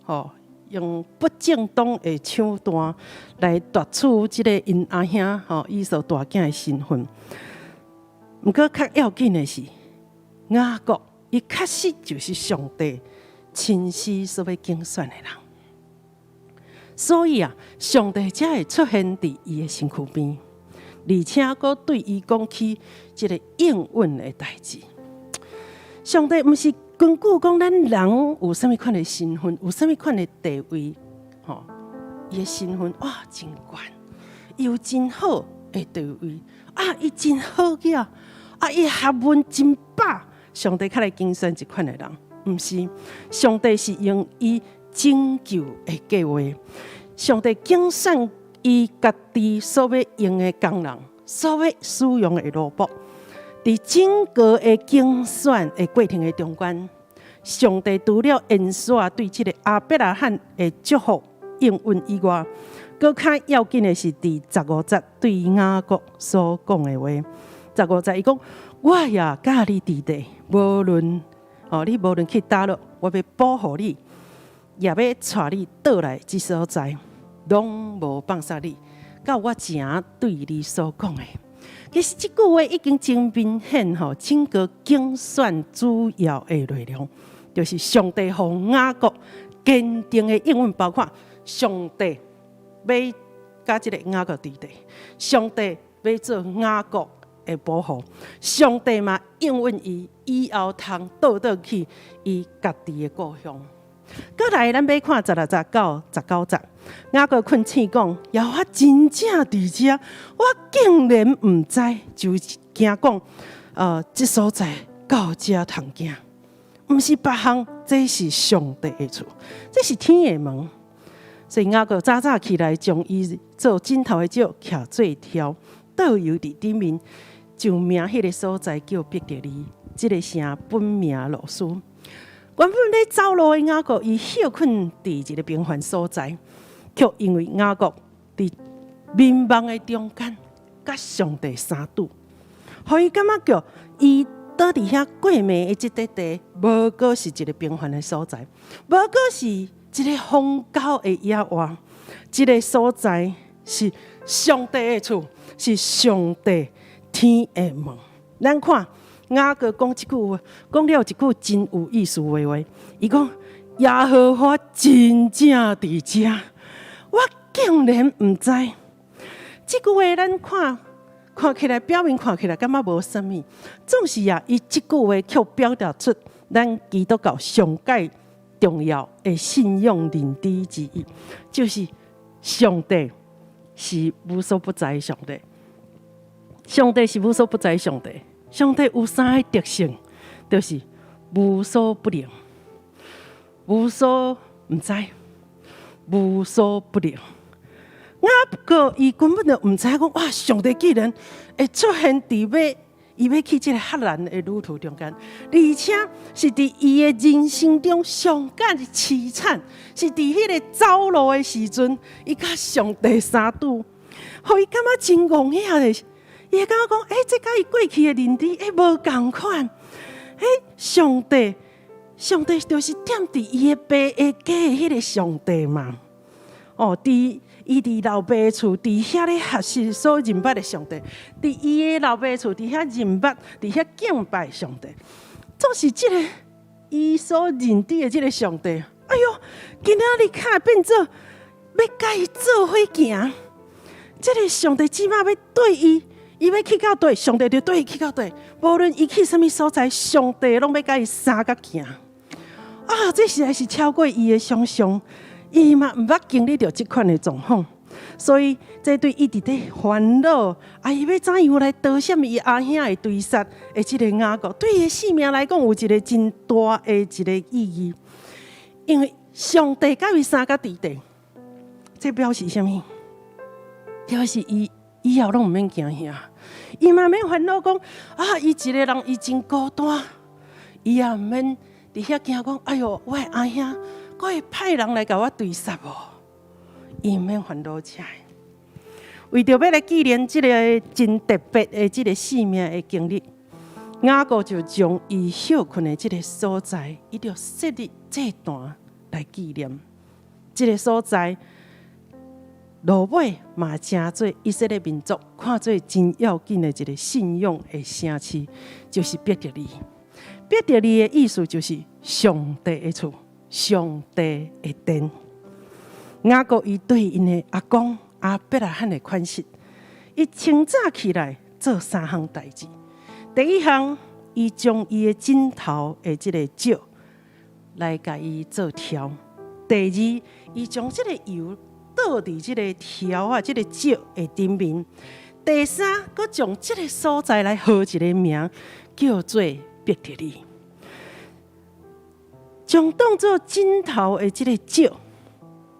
吼，用不正當的手段來奪取這个𪜶阿兄吼以掃大囝的身份，毋過較要緊的是，雅各伊確實就是上帝親自所欲揀選的人，所以啊，上帝才會出現佇伊的身軀邊，而且閣對伊講起這个應允的代誌。上帝毋是根據講咱人有啥物款的身份，有啥物款的地位，吼，伊的身份哇真懸，伊有真好的地位，啊，伊真好額，啊，伊學問真飽，上帝較來揀選這款的人，毋是，上帝是用伊拯救的計劃，上帝揀選伊家己所欲用的工人，所欲使用的奴僕。佇整個的揀選的過程的中間，上帝除了延續對這个亞伯拉罕的祝福應允以外，閣較要緊的是佇15節對雅各所講的話。15節伊講：我也佮你佇地，無論哦，你無論去佗落，我欲保護你，也欲帶你倒來這所在，攏無放捒你，到我前對你所講的。其實這句話已經真明顯吼，整個揀選主要的內容，就是上帝予雅各堅定的應允，包括上帝欲佮這个雅各佇地，上帝欲做雅各的保護，上帝嘛應允伊以後通倒轉去伊家己的故鄉。閣來，咱欲看16節到19節，雅各懇請講：耶和華真正佇遮，我竟然毋知，就驚講，這所在到遮通驚，毋是別項，這是上帝的厝，這是天的門。所以雅各早早起來，將伊做枕頭的石徛做柱，桌油佇頂面，就名彼个所在叫伯特利，這个城本名路斯。原本咧走路的雅各，伊歇睏佇一个平凡所在，卻因為雅各佇眠夢的中間，佮上帝相拄，予伊感覺著伊倒佇遐過暝的這塊地，無閣是一个平凡的所在，無閣是一个荒郊的野外，這个所在是上帝的厝，是上帝天的門。咱看。雅各講這句話，講了一句真有意思的話。伊講：耶和華真正佇遮，我竟然毋知。這句話咱看看起來表面看起來感覺無啥物，總是啊，伊這句話卻表達出咱基督教上蓋重要的信仰認知之一，就是上帝是無所不在的上帝。上帝是無所不在的上帝。上帝有三个特性，就是無所不能、無所毋知、無所不能。雅各伊根本就毋知影講，哇！上帝竟然會出現佇欲伊欲去這个哈蘭的旅途中間，而且是佇伊的人生中上艱凄慘，是佇彼个走路的時陣，伊佮上帝相拄，予伊感覺真戇遐的。伊會感覺講，這佮伊過去的認知，無仝款。上帝，上帝就是踮佇伊的爸的家的彼个上帝嘛。哦，佇伊佇老爸厝佇遐咧學習所認捌的上帝，佇伊的老爸厝佇遐認捌，佇遐敬拜上帝，總是這个伊所認知的這个上帝。哎喲，今仔日看變做欲佮伊做伙行，這个上帝這馬欲綴伊，伊欲去到佗，上帝就綴伊去到佗。無論伊去啥物所在，上帝攏欲佮伊相佮行。啊，這實在是超過伊的想象。伊嘛毋捌經歷著這款的狀況，所以這對伊佇咧煩惱，啊，伊欲怎樣來逃閃伊阿兄的追殺的這个雅各，對伊的性命來講有一个真大的一個意義，因為上帝佮伊相佮佇咧，這表示啥物？表示伊以後攏毋免驚嚇，伊嘛免煩惱講啊，伊一个人伊真孤單，伊也毋免佇遐驚講，哎喲，我的阿兄閣會派人來共我追殺無？伊毋免煩惱這个。為著欲來紀念這个真特別的這个性命的經歷，雅各就將伊歇睏的這个所在，伊就設立祭壇來紀念這个所在。落尾嘛，成做以色列民族看做真要緊的一个信仰的城市，就是伯特利。伯特利的意思就是上帝的厝，上帝的殿。雅各伊對𪜶的阿公亞伯拉罕的款式，伊清早起來做三項代誌。第一項，伊將伊的枕頭的這个石來共伊做柱；第二，伊將這个油倒佇這个柱仔，這个石的頂面。第三，閣將這个所在來號一个名，叫做伯特利。將當做枕頭的這个石，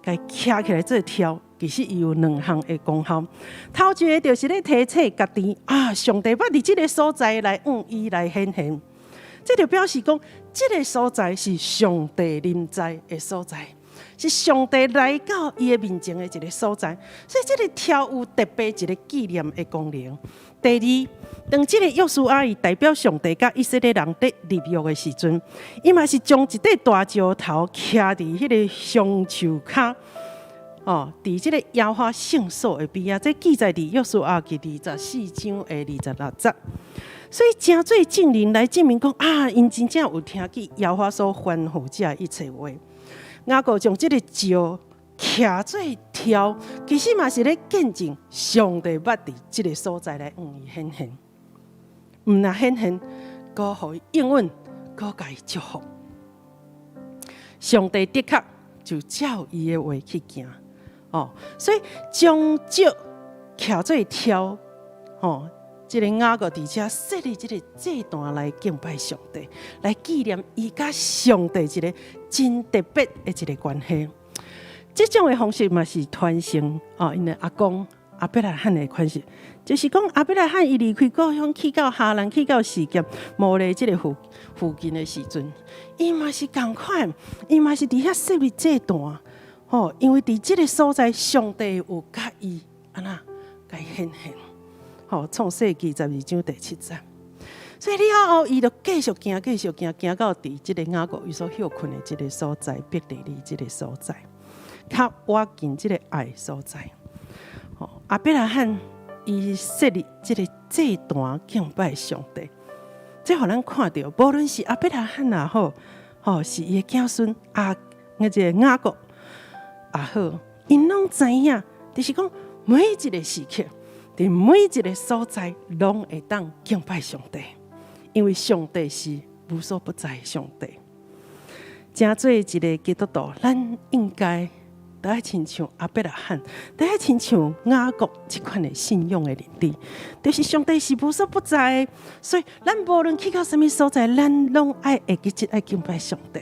共徛起來做柱，其實伊有兩項的功效。頭一个就是咧提醒家己啊，上帝捌佇這个所在來向伊來顯現，這就表示講，這个所在是上帝臨在的所在，是上帝來到伊的面前的一个所在，所以這个柱有特別一个紀念的功能。第二，當這个約書亞伊代表上帝佮以色列人佇立約的時陣，伊嘛是將一塊大石頭徛佇彼个橡樹跤，哦，佇這个耶和華聖所的邊仔，這記載佇約書亞記24章的26節。所以成做證人來證明講啊，𪜶真正有聽見耶和華所吩咐這一切話。雅各將這个石徛做柱，其實嘛是咧見證上帝捌佇這个所在來向伊顯現，毋但顯現，閣予伊應允，閣共伊祝福。上帝的確就照伊的話去行，哦，所以將石徛做柱，哦，這个雅各佇遮設立這个祭壇來敬拜上帝，來紀念伊佮上帝一个真特別的一个關係。這種的方式嘛是傳承哦，𪜶的阿公亞伯拉罕的款式，就是講亞伯拉罕伊離開故鄉去到哈蘭，去到示劍摩利這个附近的時陣，伊嘛是仝款，伊嘛是佇遐設立祭壇，吼，因為佇這个所在，上帝有佮伊按怎共伊顯現，吼，創世記12章第7節。所以了後，伊就繼續行，繼續行，行到佇這个雅各伊所歇睏的這个所在，伯特利這个所在，較倚近這个愛所在。吼，亞伯拉罕伊設立這个祭壇敬拜上帝，這予咱看著，無論是亞伯拉罕也好，吼，是伊的子孫啊，那個雅各也好，𪜶攏知影，就是講每一个時刻，佇每一个所在，攏會當敬拜上帝，因為上帝是無所不在的上帝。成做一个基督徒，咱應該都愛親像亞伯拉罕，都愛親像雅各這款的信仰的認知，就是上帝是無所不在的，所以咱無論去到啥物所在，咱攏愛會記得愛敬拜上帝。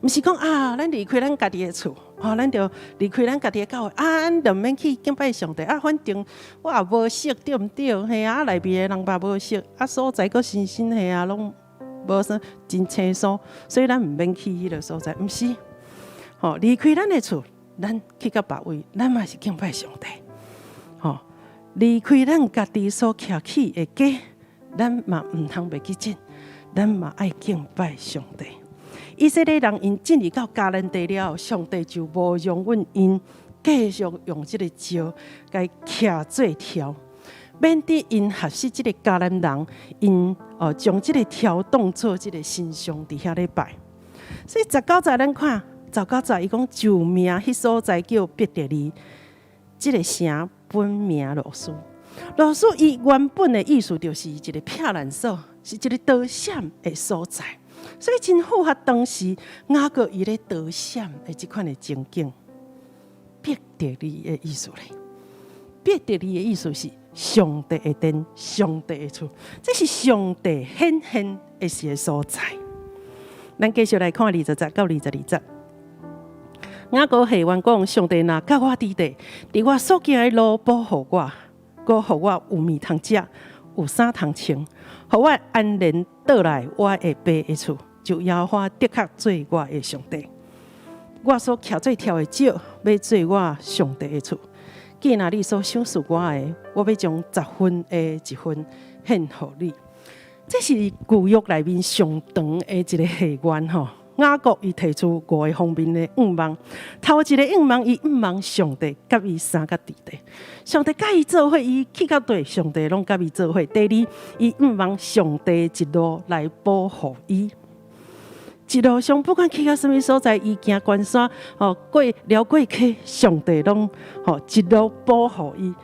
毋是講啊，咱離開咱家己的厝，吼，咱著離開咱家己的教會，啊，咱著毋免去敬拜上帝，啊，反正我也無識，對毋對？嘿啊，內面的人嘛無識，啊，所在閣新新嘿啊，攏無啥真輕鬆，所以咱毋免去彼个所在，毋是，吼，離開咱的厝，咱去到別位，咱嘛是敬拜上帝，吼，離開咱家己所徛起的家，咱嘛毋通袂記得，咱嘛愛敬拜上帝。以色列人𪜶進入到迦南地了後，上帝就無容允𪜶繼續用這个石共徛做柱，免得𪜶學習這个迦南人，𪜶哦將這个柱當做這个神像佇遐咧拜。所以十九節咱看，十九節伊講就名彼所在叫伯特利，這个城本名路斯。路斯伊原本的意思就是一个避難所，是一个逃險的所在。所以真符合當時雅各伊咧逃險的這款的情景。伯特利的意思咧，伯特利的意思是上帝的殿，上帝的厝，這是上帝顯現的一个所在。咱繼續來看20節到22節。雅各下願講：上帝若佮我佇地，佇我所行的路保護我，閣予我有物通食，有衫通穿，予我安然倒來我的爸的厝，就耶和華的確做我的上帝。我所徛做柱的石，欲做我上帝的厝。既然你所賞賜我的，我欲將十分的一份獻予你。這是舊約內面上長的一个誓願吼。雅各伊提出五个方面的願望，頭一个願望，伊願望上帝佮伊相佮佇地，上帝佮伊做伙，伊去到佗，上帝攏佮伊做伙。第二，伊願望上帝一路來保護伊，一路上不管去到啥物所在，伊行關山，吼過寮過溪，上帝攏吼一路保護伊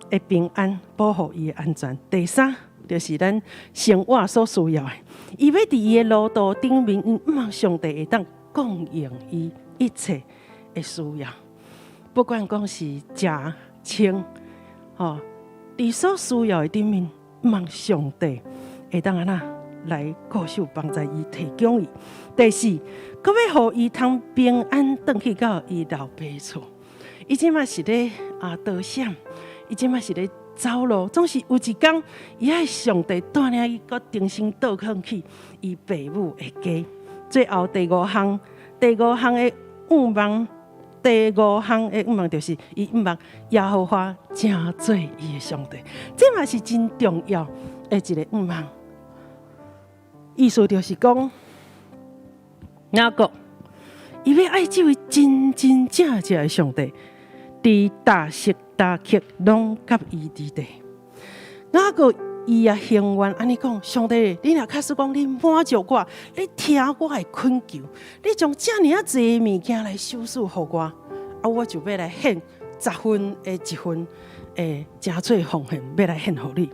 的平安，保護伊的安全。第三，就是咱生活所需要的，伊欲佇伊的路途頂面，伊向望上帝會當供應伊一切的需要，不管講是食穿，吼，佇所需要的頂面，向望上帝會當按怎來顧守幫助伊，提供伊。第四，閣欲予伊通平安轉去到伊老爸厝。伊這馬是咧啊逃險，伊這馬是咧走路，總是有一工，伊愛上帝帶領伊閣重新倒轉去伊爸母的家。最後第五項，第五項的願望，第五項的願望就是伊向望耶和華成做伊的上帝，這嘛是真重要的一個願望。意思就是講，雅各伊欲愛這位真真正正的上帝，佇大時大刻攏佮伊佇地。雅各伊也行願按呢講：上帝，你若確實講你滿足我，你聽我的懇求，你將遮爾啊濟物件來賞賜予我，啊，我就欲來獻十分的一份的成做奉獻，欲來獻予你。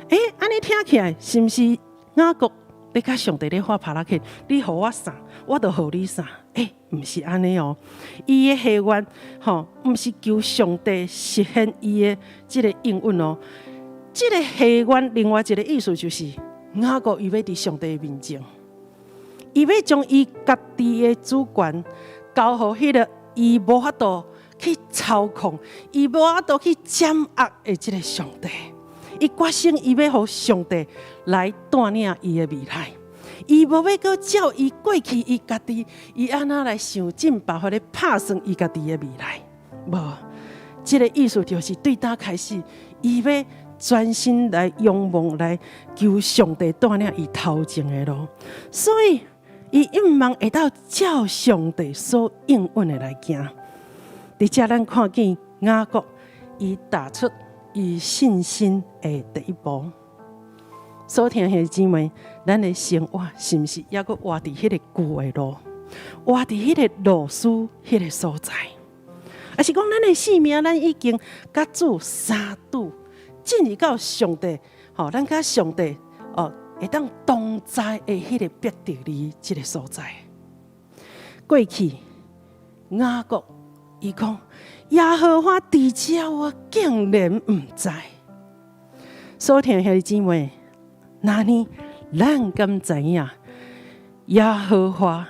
欸，按呢聽起來是毋是雅各咧佮上帝咧畫帕拉克？你予我啥，我就予你啥？欸，毋是按呢哦。伊的誓願吼，毋是求上帝實現伊的這个應允哦。這个誓願另外一个意思就是，雅各伊欲佇上帝面前，伊欲將伊家己的主權交予彼个伊無法度去操控，伊無法度去掌握的這个上帝。伊決心伊欲予上帝來帶領伊的未來，伊無欲閣照伊過去伊家己，伊按怎來想盡辦法咧拍算伊家己的未來。無，這个意思就是對今開始，伊欲專心來仰望，來求上帝帶領伊頭前的路。所以，伊向望會當照上帝所應允的來行。佇遮咱看見雅各，伊踏出伊信心的第一步。所聽兄弟姊妹，咱的生活是毋是猶閣活佇彼个舊的路，活佇彼个路斯彼个所在？抑是講咱的生命，咱已經佮主相拄，進入到上帝，吼，咱佮上帝哦，會當同在的彼个伯特利這个所在。過去雅各伊講耶和華佇遮，我竟然毋知。所聽兄弟姊妹，那呢，咱敢知影耶和華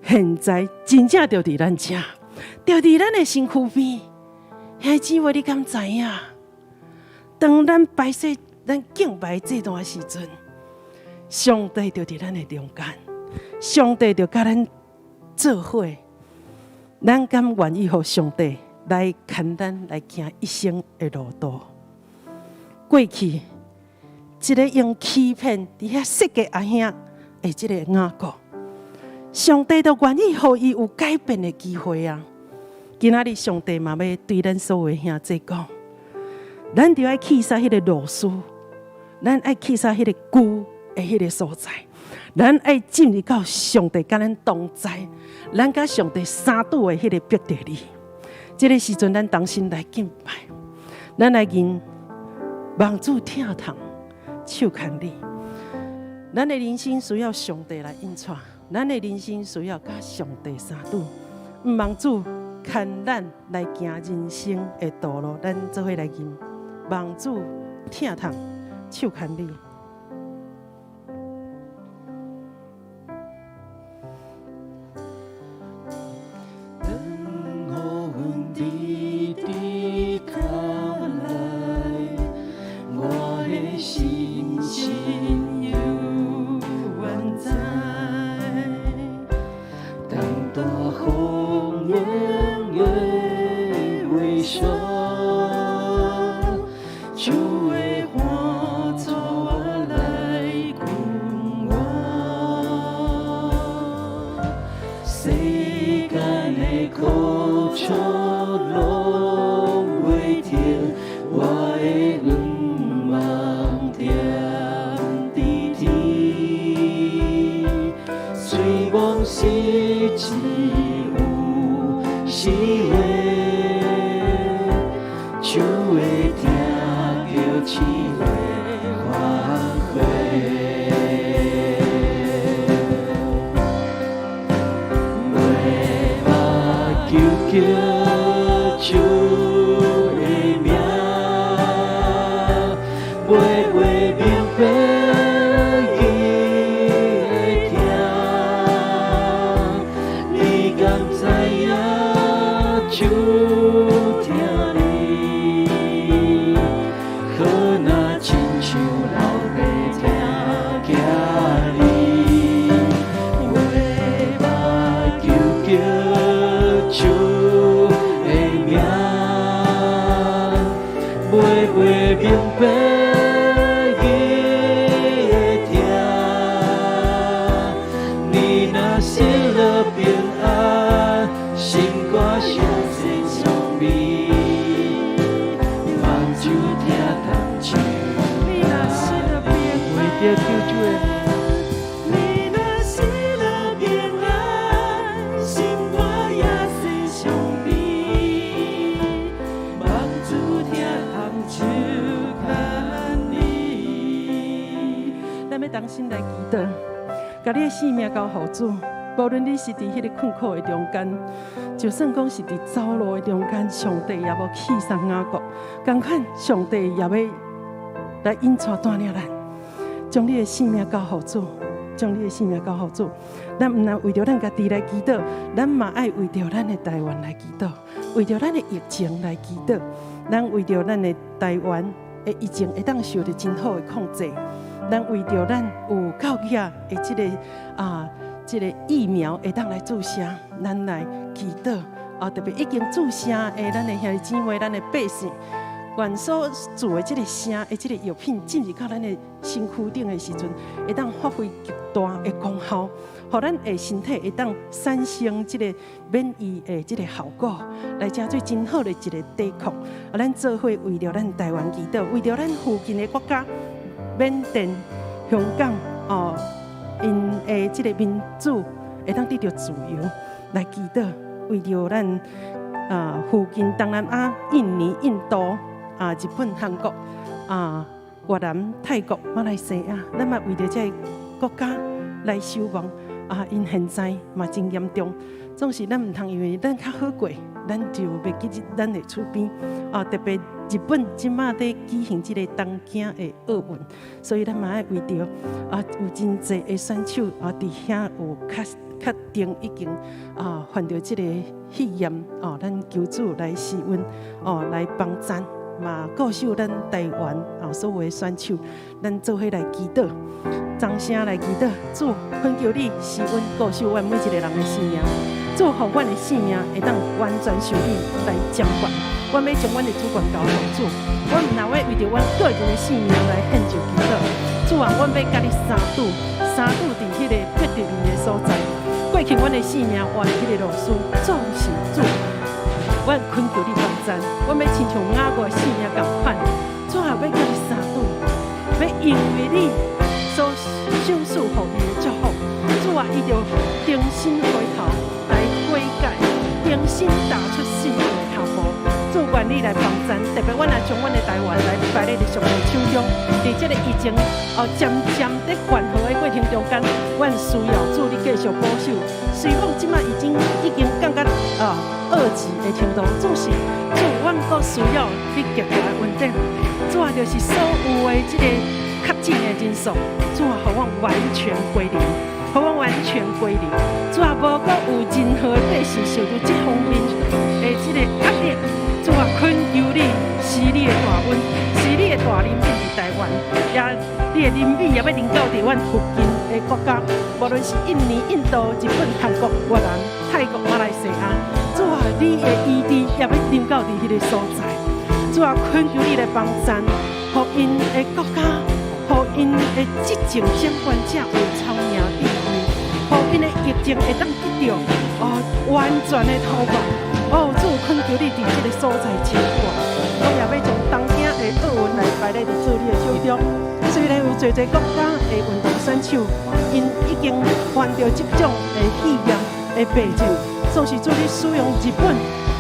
現在真正就佇咱遮？就佇咱的身軀邊。兄弟姊妹，你敢知影？當咱擺設咱敬拜這段時陣，上帝就佇咱的中間，上帝就佮咱做伙。咱敢願意予上帝來牽咱來行一生的路途？過去，一个用欺騙佇遐設計阿兄的這个雅各，上帝都願意予伊有改變的機會啊！今仔日上帝嘛欲對咱所有的兄弟講，咱著愛棄殺彼个螺絲，咱愛棄殺彼个舊的彼个所在，咱愛進入到上帝佮咱同在，咱佮上帝相拄的彼个伯特利。這个時陣，咱同心來敬拜，咱來認望主疼痛，手牽你。咱的人生需要上帝來引帶，咱的人生需要佮上帝相拄。毋望主牽咱來行人生的道路，咱做伙來認望主疼痛，手牽你。當予阮佇佇卡內，我的心心猶原在。當大風浪的微笑，手會挽著我來緊我。世間的苦楚攏袂停，我的願望踮佇天，雖罔是只有死話，手會聽著試話反悔。袂目睭叫主的名，袂袂明白伊的疼，你敢知影主疼你？好若親像老爸疼囝兒，袂目睭叫主的名，袂袂明白伊的疼。你若失落平安，心肝傷濟傷悲，望主疼痛手。你若失落平為著救主的名，你若失落平安，心肝也是傷悲，望主疼痛手牽你。咱欲同心來祈禱，共你的性命交予主。無論你是佇彼个困苦的中間，就算講是佇走路的中間，上帝也無棄殺雅各，仝款上帝也欲來引帶帶領咱，將你的性命交予主，將你的性命交予主。咱毋但為著咱家己來祈禱，咱嘛愛為著咱的台灣來祈禱，為著咱的疫情來祈禱，咱為著咱的台灣的疫情會當受著真好的控制，咱為著咱有夠額的這個疫苗會當來注射，咱來祈禱啊！特別已經注射的咱的兄弟姊妹，咱的百姓，願所注的這个聲的這个藥品進入到咱的身軀頂的時陣，會當發揮極大的功效，予咱的身體會當產生這个免疫的這个效果，來成做真好的一个抵抗。啊，咱做伙為著咱台灣祈禱，為著咱附近的國家，緬甸、香港哦。𪜶的這个民主會當得著自由來祈禱，為著咱附近東南亞、印尼、印度啊、日本、韓國啊、越南、泰國、馬來西亞，咱嘛為著這个國家來守望啊！𪜶現在嘛真嚴重，總是咱毋通以為咱較好過，咱就袂記佇咱的厝邊。啊，特別日本這馬佇舉行這個東京的奧運，所以咱嘛愛為著啊，有真濟的選手啊，佇遐有確確定已經啊患著這個肺炎哦，咱求主來施恩哦，來幫贊嘛，顧守咱台灣啊所有的選手，咱做伙來祈禱，同聲來祈禱，主懇求你施恩顧守阮每一個人的生命，主予阮的生命會當完全受你來掌管。阮欲將阮的主權交予主，阮毋但欲為著阮個人的性命來獻上祈禱。主啊，阮欲佮你相拄，相拄佇彼个伯特利的所在。過去阮的性命活佇彼个路斯，總是主，阮懇求你幫贊，阮欲親像雅各的性命仝款。主啊，欲佮你相拄，欲因為你所賞賜予伊的祝福。主啊，伊就重新回頭來悔改，重新踏出信仰的腳步。主願你來幫贊，特別阮也將阮的台灣來擺佇上帝手中，佇這个疫情哦漸漸佇緩和的過程中間，阮需要主你繼續保守。雖講這馬已經降到啊2級的程度，總是主阮閣需要你極大的恩典。主啊，就是所有的這个確診的人數，主啊，予阮完全歸零，予阮完全歸零。主啊，無閣有任何的百姓受著這方面的這个壓力。主啊，懇求你施你的大恩，施你的大憐憫佇台灣，也你的憐憫也欲臨到佇阮附近的國家，無論是印尼、印度、日本、韓國、越南、泰國、馬來西亞，主啊，你的醫治也欲臨到佇彼个所在。主啊，懇求你來幫贊，予𪜶的國家，予𪜶的執政掌權者有聰明智慧，予𪜶的疫情會當得著哦完全的突破。哦，主懇求你佇這个所在掌管，我也欲將東京的奧運來擺佇主你的手中。雖然有濟濟國家的運動選手，𪜶已經患著這種的肺炎的病症，總是主你使用日本，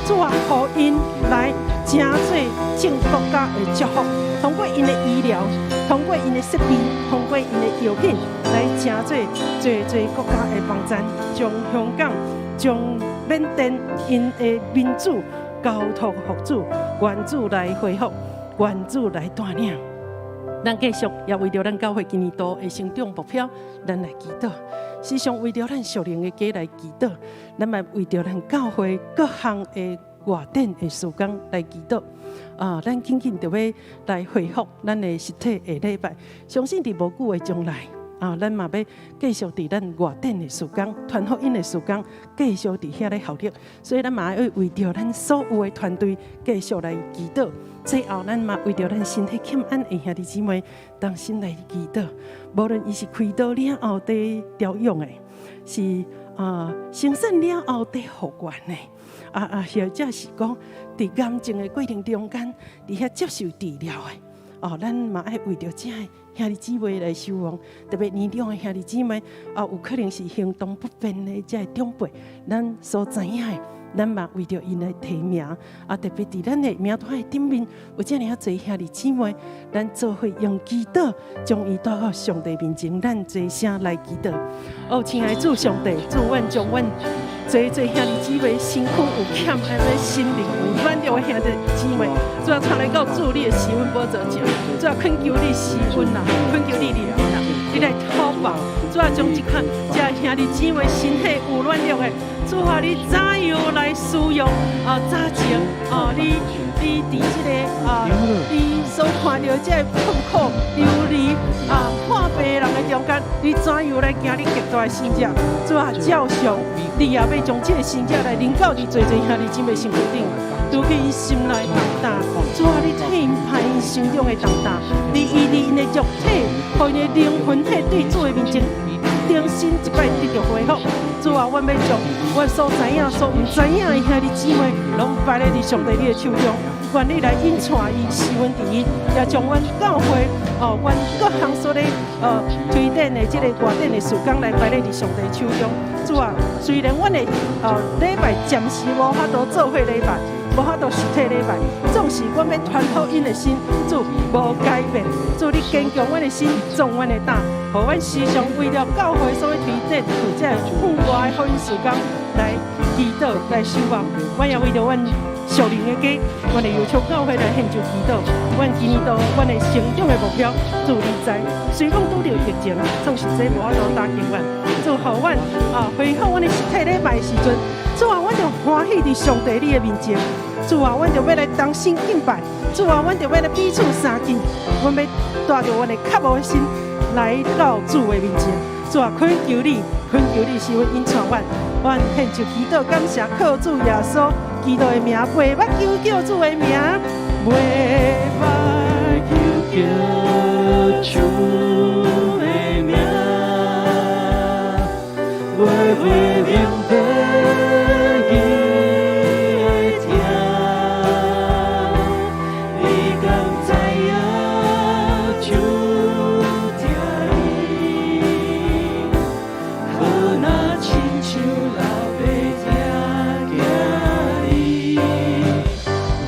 主啊，予𪜶來成做眾國家的祝福，通過𪜶的醫療，通過𪜶的設備，通過𪜶的藥品，來成做濟濟國家的幫贊，將香港、將緬甸𪜶的民主交託予主，願主來恢復，願主來帶領。咱繼續也為著咱教會今年度的成長目標，咱來祈禱。時常為著咱屬靈的家來祈禱，咱嘛為著咱教會各項的外展的事工來祈禱。啊，咱緊緊著欲來恢復咱的實體的禮拜，相信佇無久的將來。啊，咱嘛欲繼續佇咱外展的事工、傳福音的事工，繼續佇遐咧效力。所以咱嘛愛為著咱所有的團隊繼續來祈禱。最後，咱嘛為著咱身體欠安的兄弟姊妹，同心來祈禱。無論伊是開刀了後佇調養的，是啊生產了後佇復原的，啊，或者是講佇癌症的過程中間，佇遐接受治療的。哦，咱嘛愛為著這个兄弟姊妹來守望，特別年長的兄弟姊妹，啊，有可能是行動不便的這个長輩，咱所知影的，咱嘛為著𪜶來提名，啊，特別佇咱的名單的頂面有遮爾仔濟兄弟姊妹，咱做伙用祈禱將伊帶到上帝面前，咱齊聲來祈禱。哦，親愛的主上帝，主阮將阮濟濟兄弟姊妹身軀有欠安的心靈有軟弱的兄弟姊妹，主啊，帶來到主你的施恩寶座前，主啊，懇求你施恩啊，懇求你憐憫啊，你來透保，主啊，將這款這兄弟姊妹身體有軟弱的，主啊，你怎樣來使用啊？早前啊，你佇這个啊，你所看著這个困苦流離啊破病人的中間，你怎樣來行你極大的神蹟？主啊，照常，你也欲將這个神蹟來臨到佇濟濟兄弟姊妹身軀頂，除去𪜶心內重擔。主啊，你替𪜶排𪜶心中的重擔，你醫治𪜶的肉體，予𪜶的靈魂體對主的面前重新一擺得著恢復。主啊，阮欲將阮所知影、所毋知影的兄弟姊妹，攏擺佇上帝你的手中。願你來引帶伊，施恩佇伊，也將阮教會哦，阮各項所咧推展的這个外展的事工來擺佇上帝手中。主啊，雖然阮的禮拜暫時無法度做伙禮拜，無法度實體禮拜，總是阮欲傳福音的心，主無改變。主你堅強阮的心，壯阮的膽，予阮時常為著教會所欲推展，或者向外的福音事工，來祈禱來守望。阮也為著阮屬靈的家，阮的猶充教會來獻上祈禱。阮今年度阮的成長的目標，主你知。雖講拄著疫情，總是這無法度打擊阮。主予阮啊，恢復阮的實體禮拜的時陣，主啊，阮就歡喜佇上帝你的面前。主啊，阮就欲來同心敬拜。主啊，阮就欲來彼此相敬。阮欲帶著阮的渴慕的心來到主的面前。主啊，懇求你，懇求你，是阮引帶阮。阮獻上祈禱，感謝靠主耶穌基督的名，袂捌求叫主的名，袂捌求叫主的名，袂袂明白伊的疼，你敢知影主疼你？好若親像老爸疼囝兒，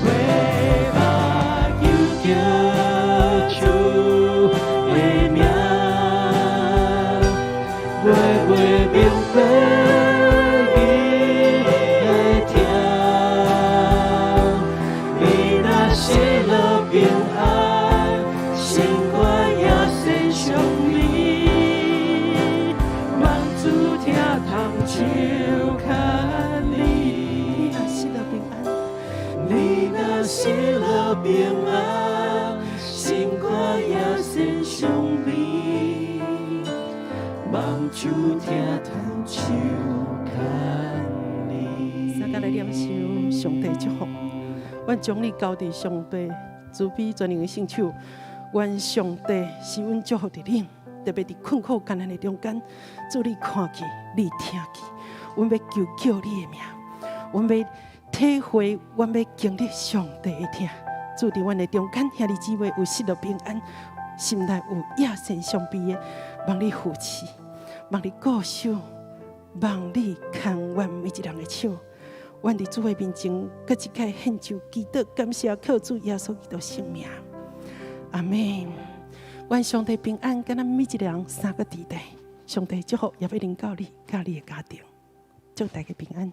袂捌求叫主的名，袂袂明白伊的疼。你若失落平安，心肝也善傷悲，望主疼痛手牽你。你若失落平安，你若失落平安，心肝也善傷悲，望主疼痛手牽你。三個來念唱上帝祝福，阮將你交佇上帝慈悲全能的聖手，願上帝施恩祝福佇恁，特別佇困苦艱難的中間，主你看見，你聽見，阮欲求叫你的名，阮欲體會，阮欲經歷上帝的疼。主佇阮的中間，兄弟姊妹有失落平安，心內有野神相悲的，望你扶持，望你顧守，望你牽阮每一人的手。阮佇主的面前，閣一擺獻上祈禱，感謝靠主耶穌基督聖名。阿門。願上帝平安，佮咱每一個人三個弟弟。上帝祝福也欲臨到你，佮你的家庭，祝大家平安。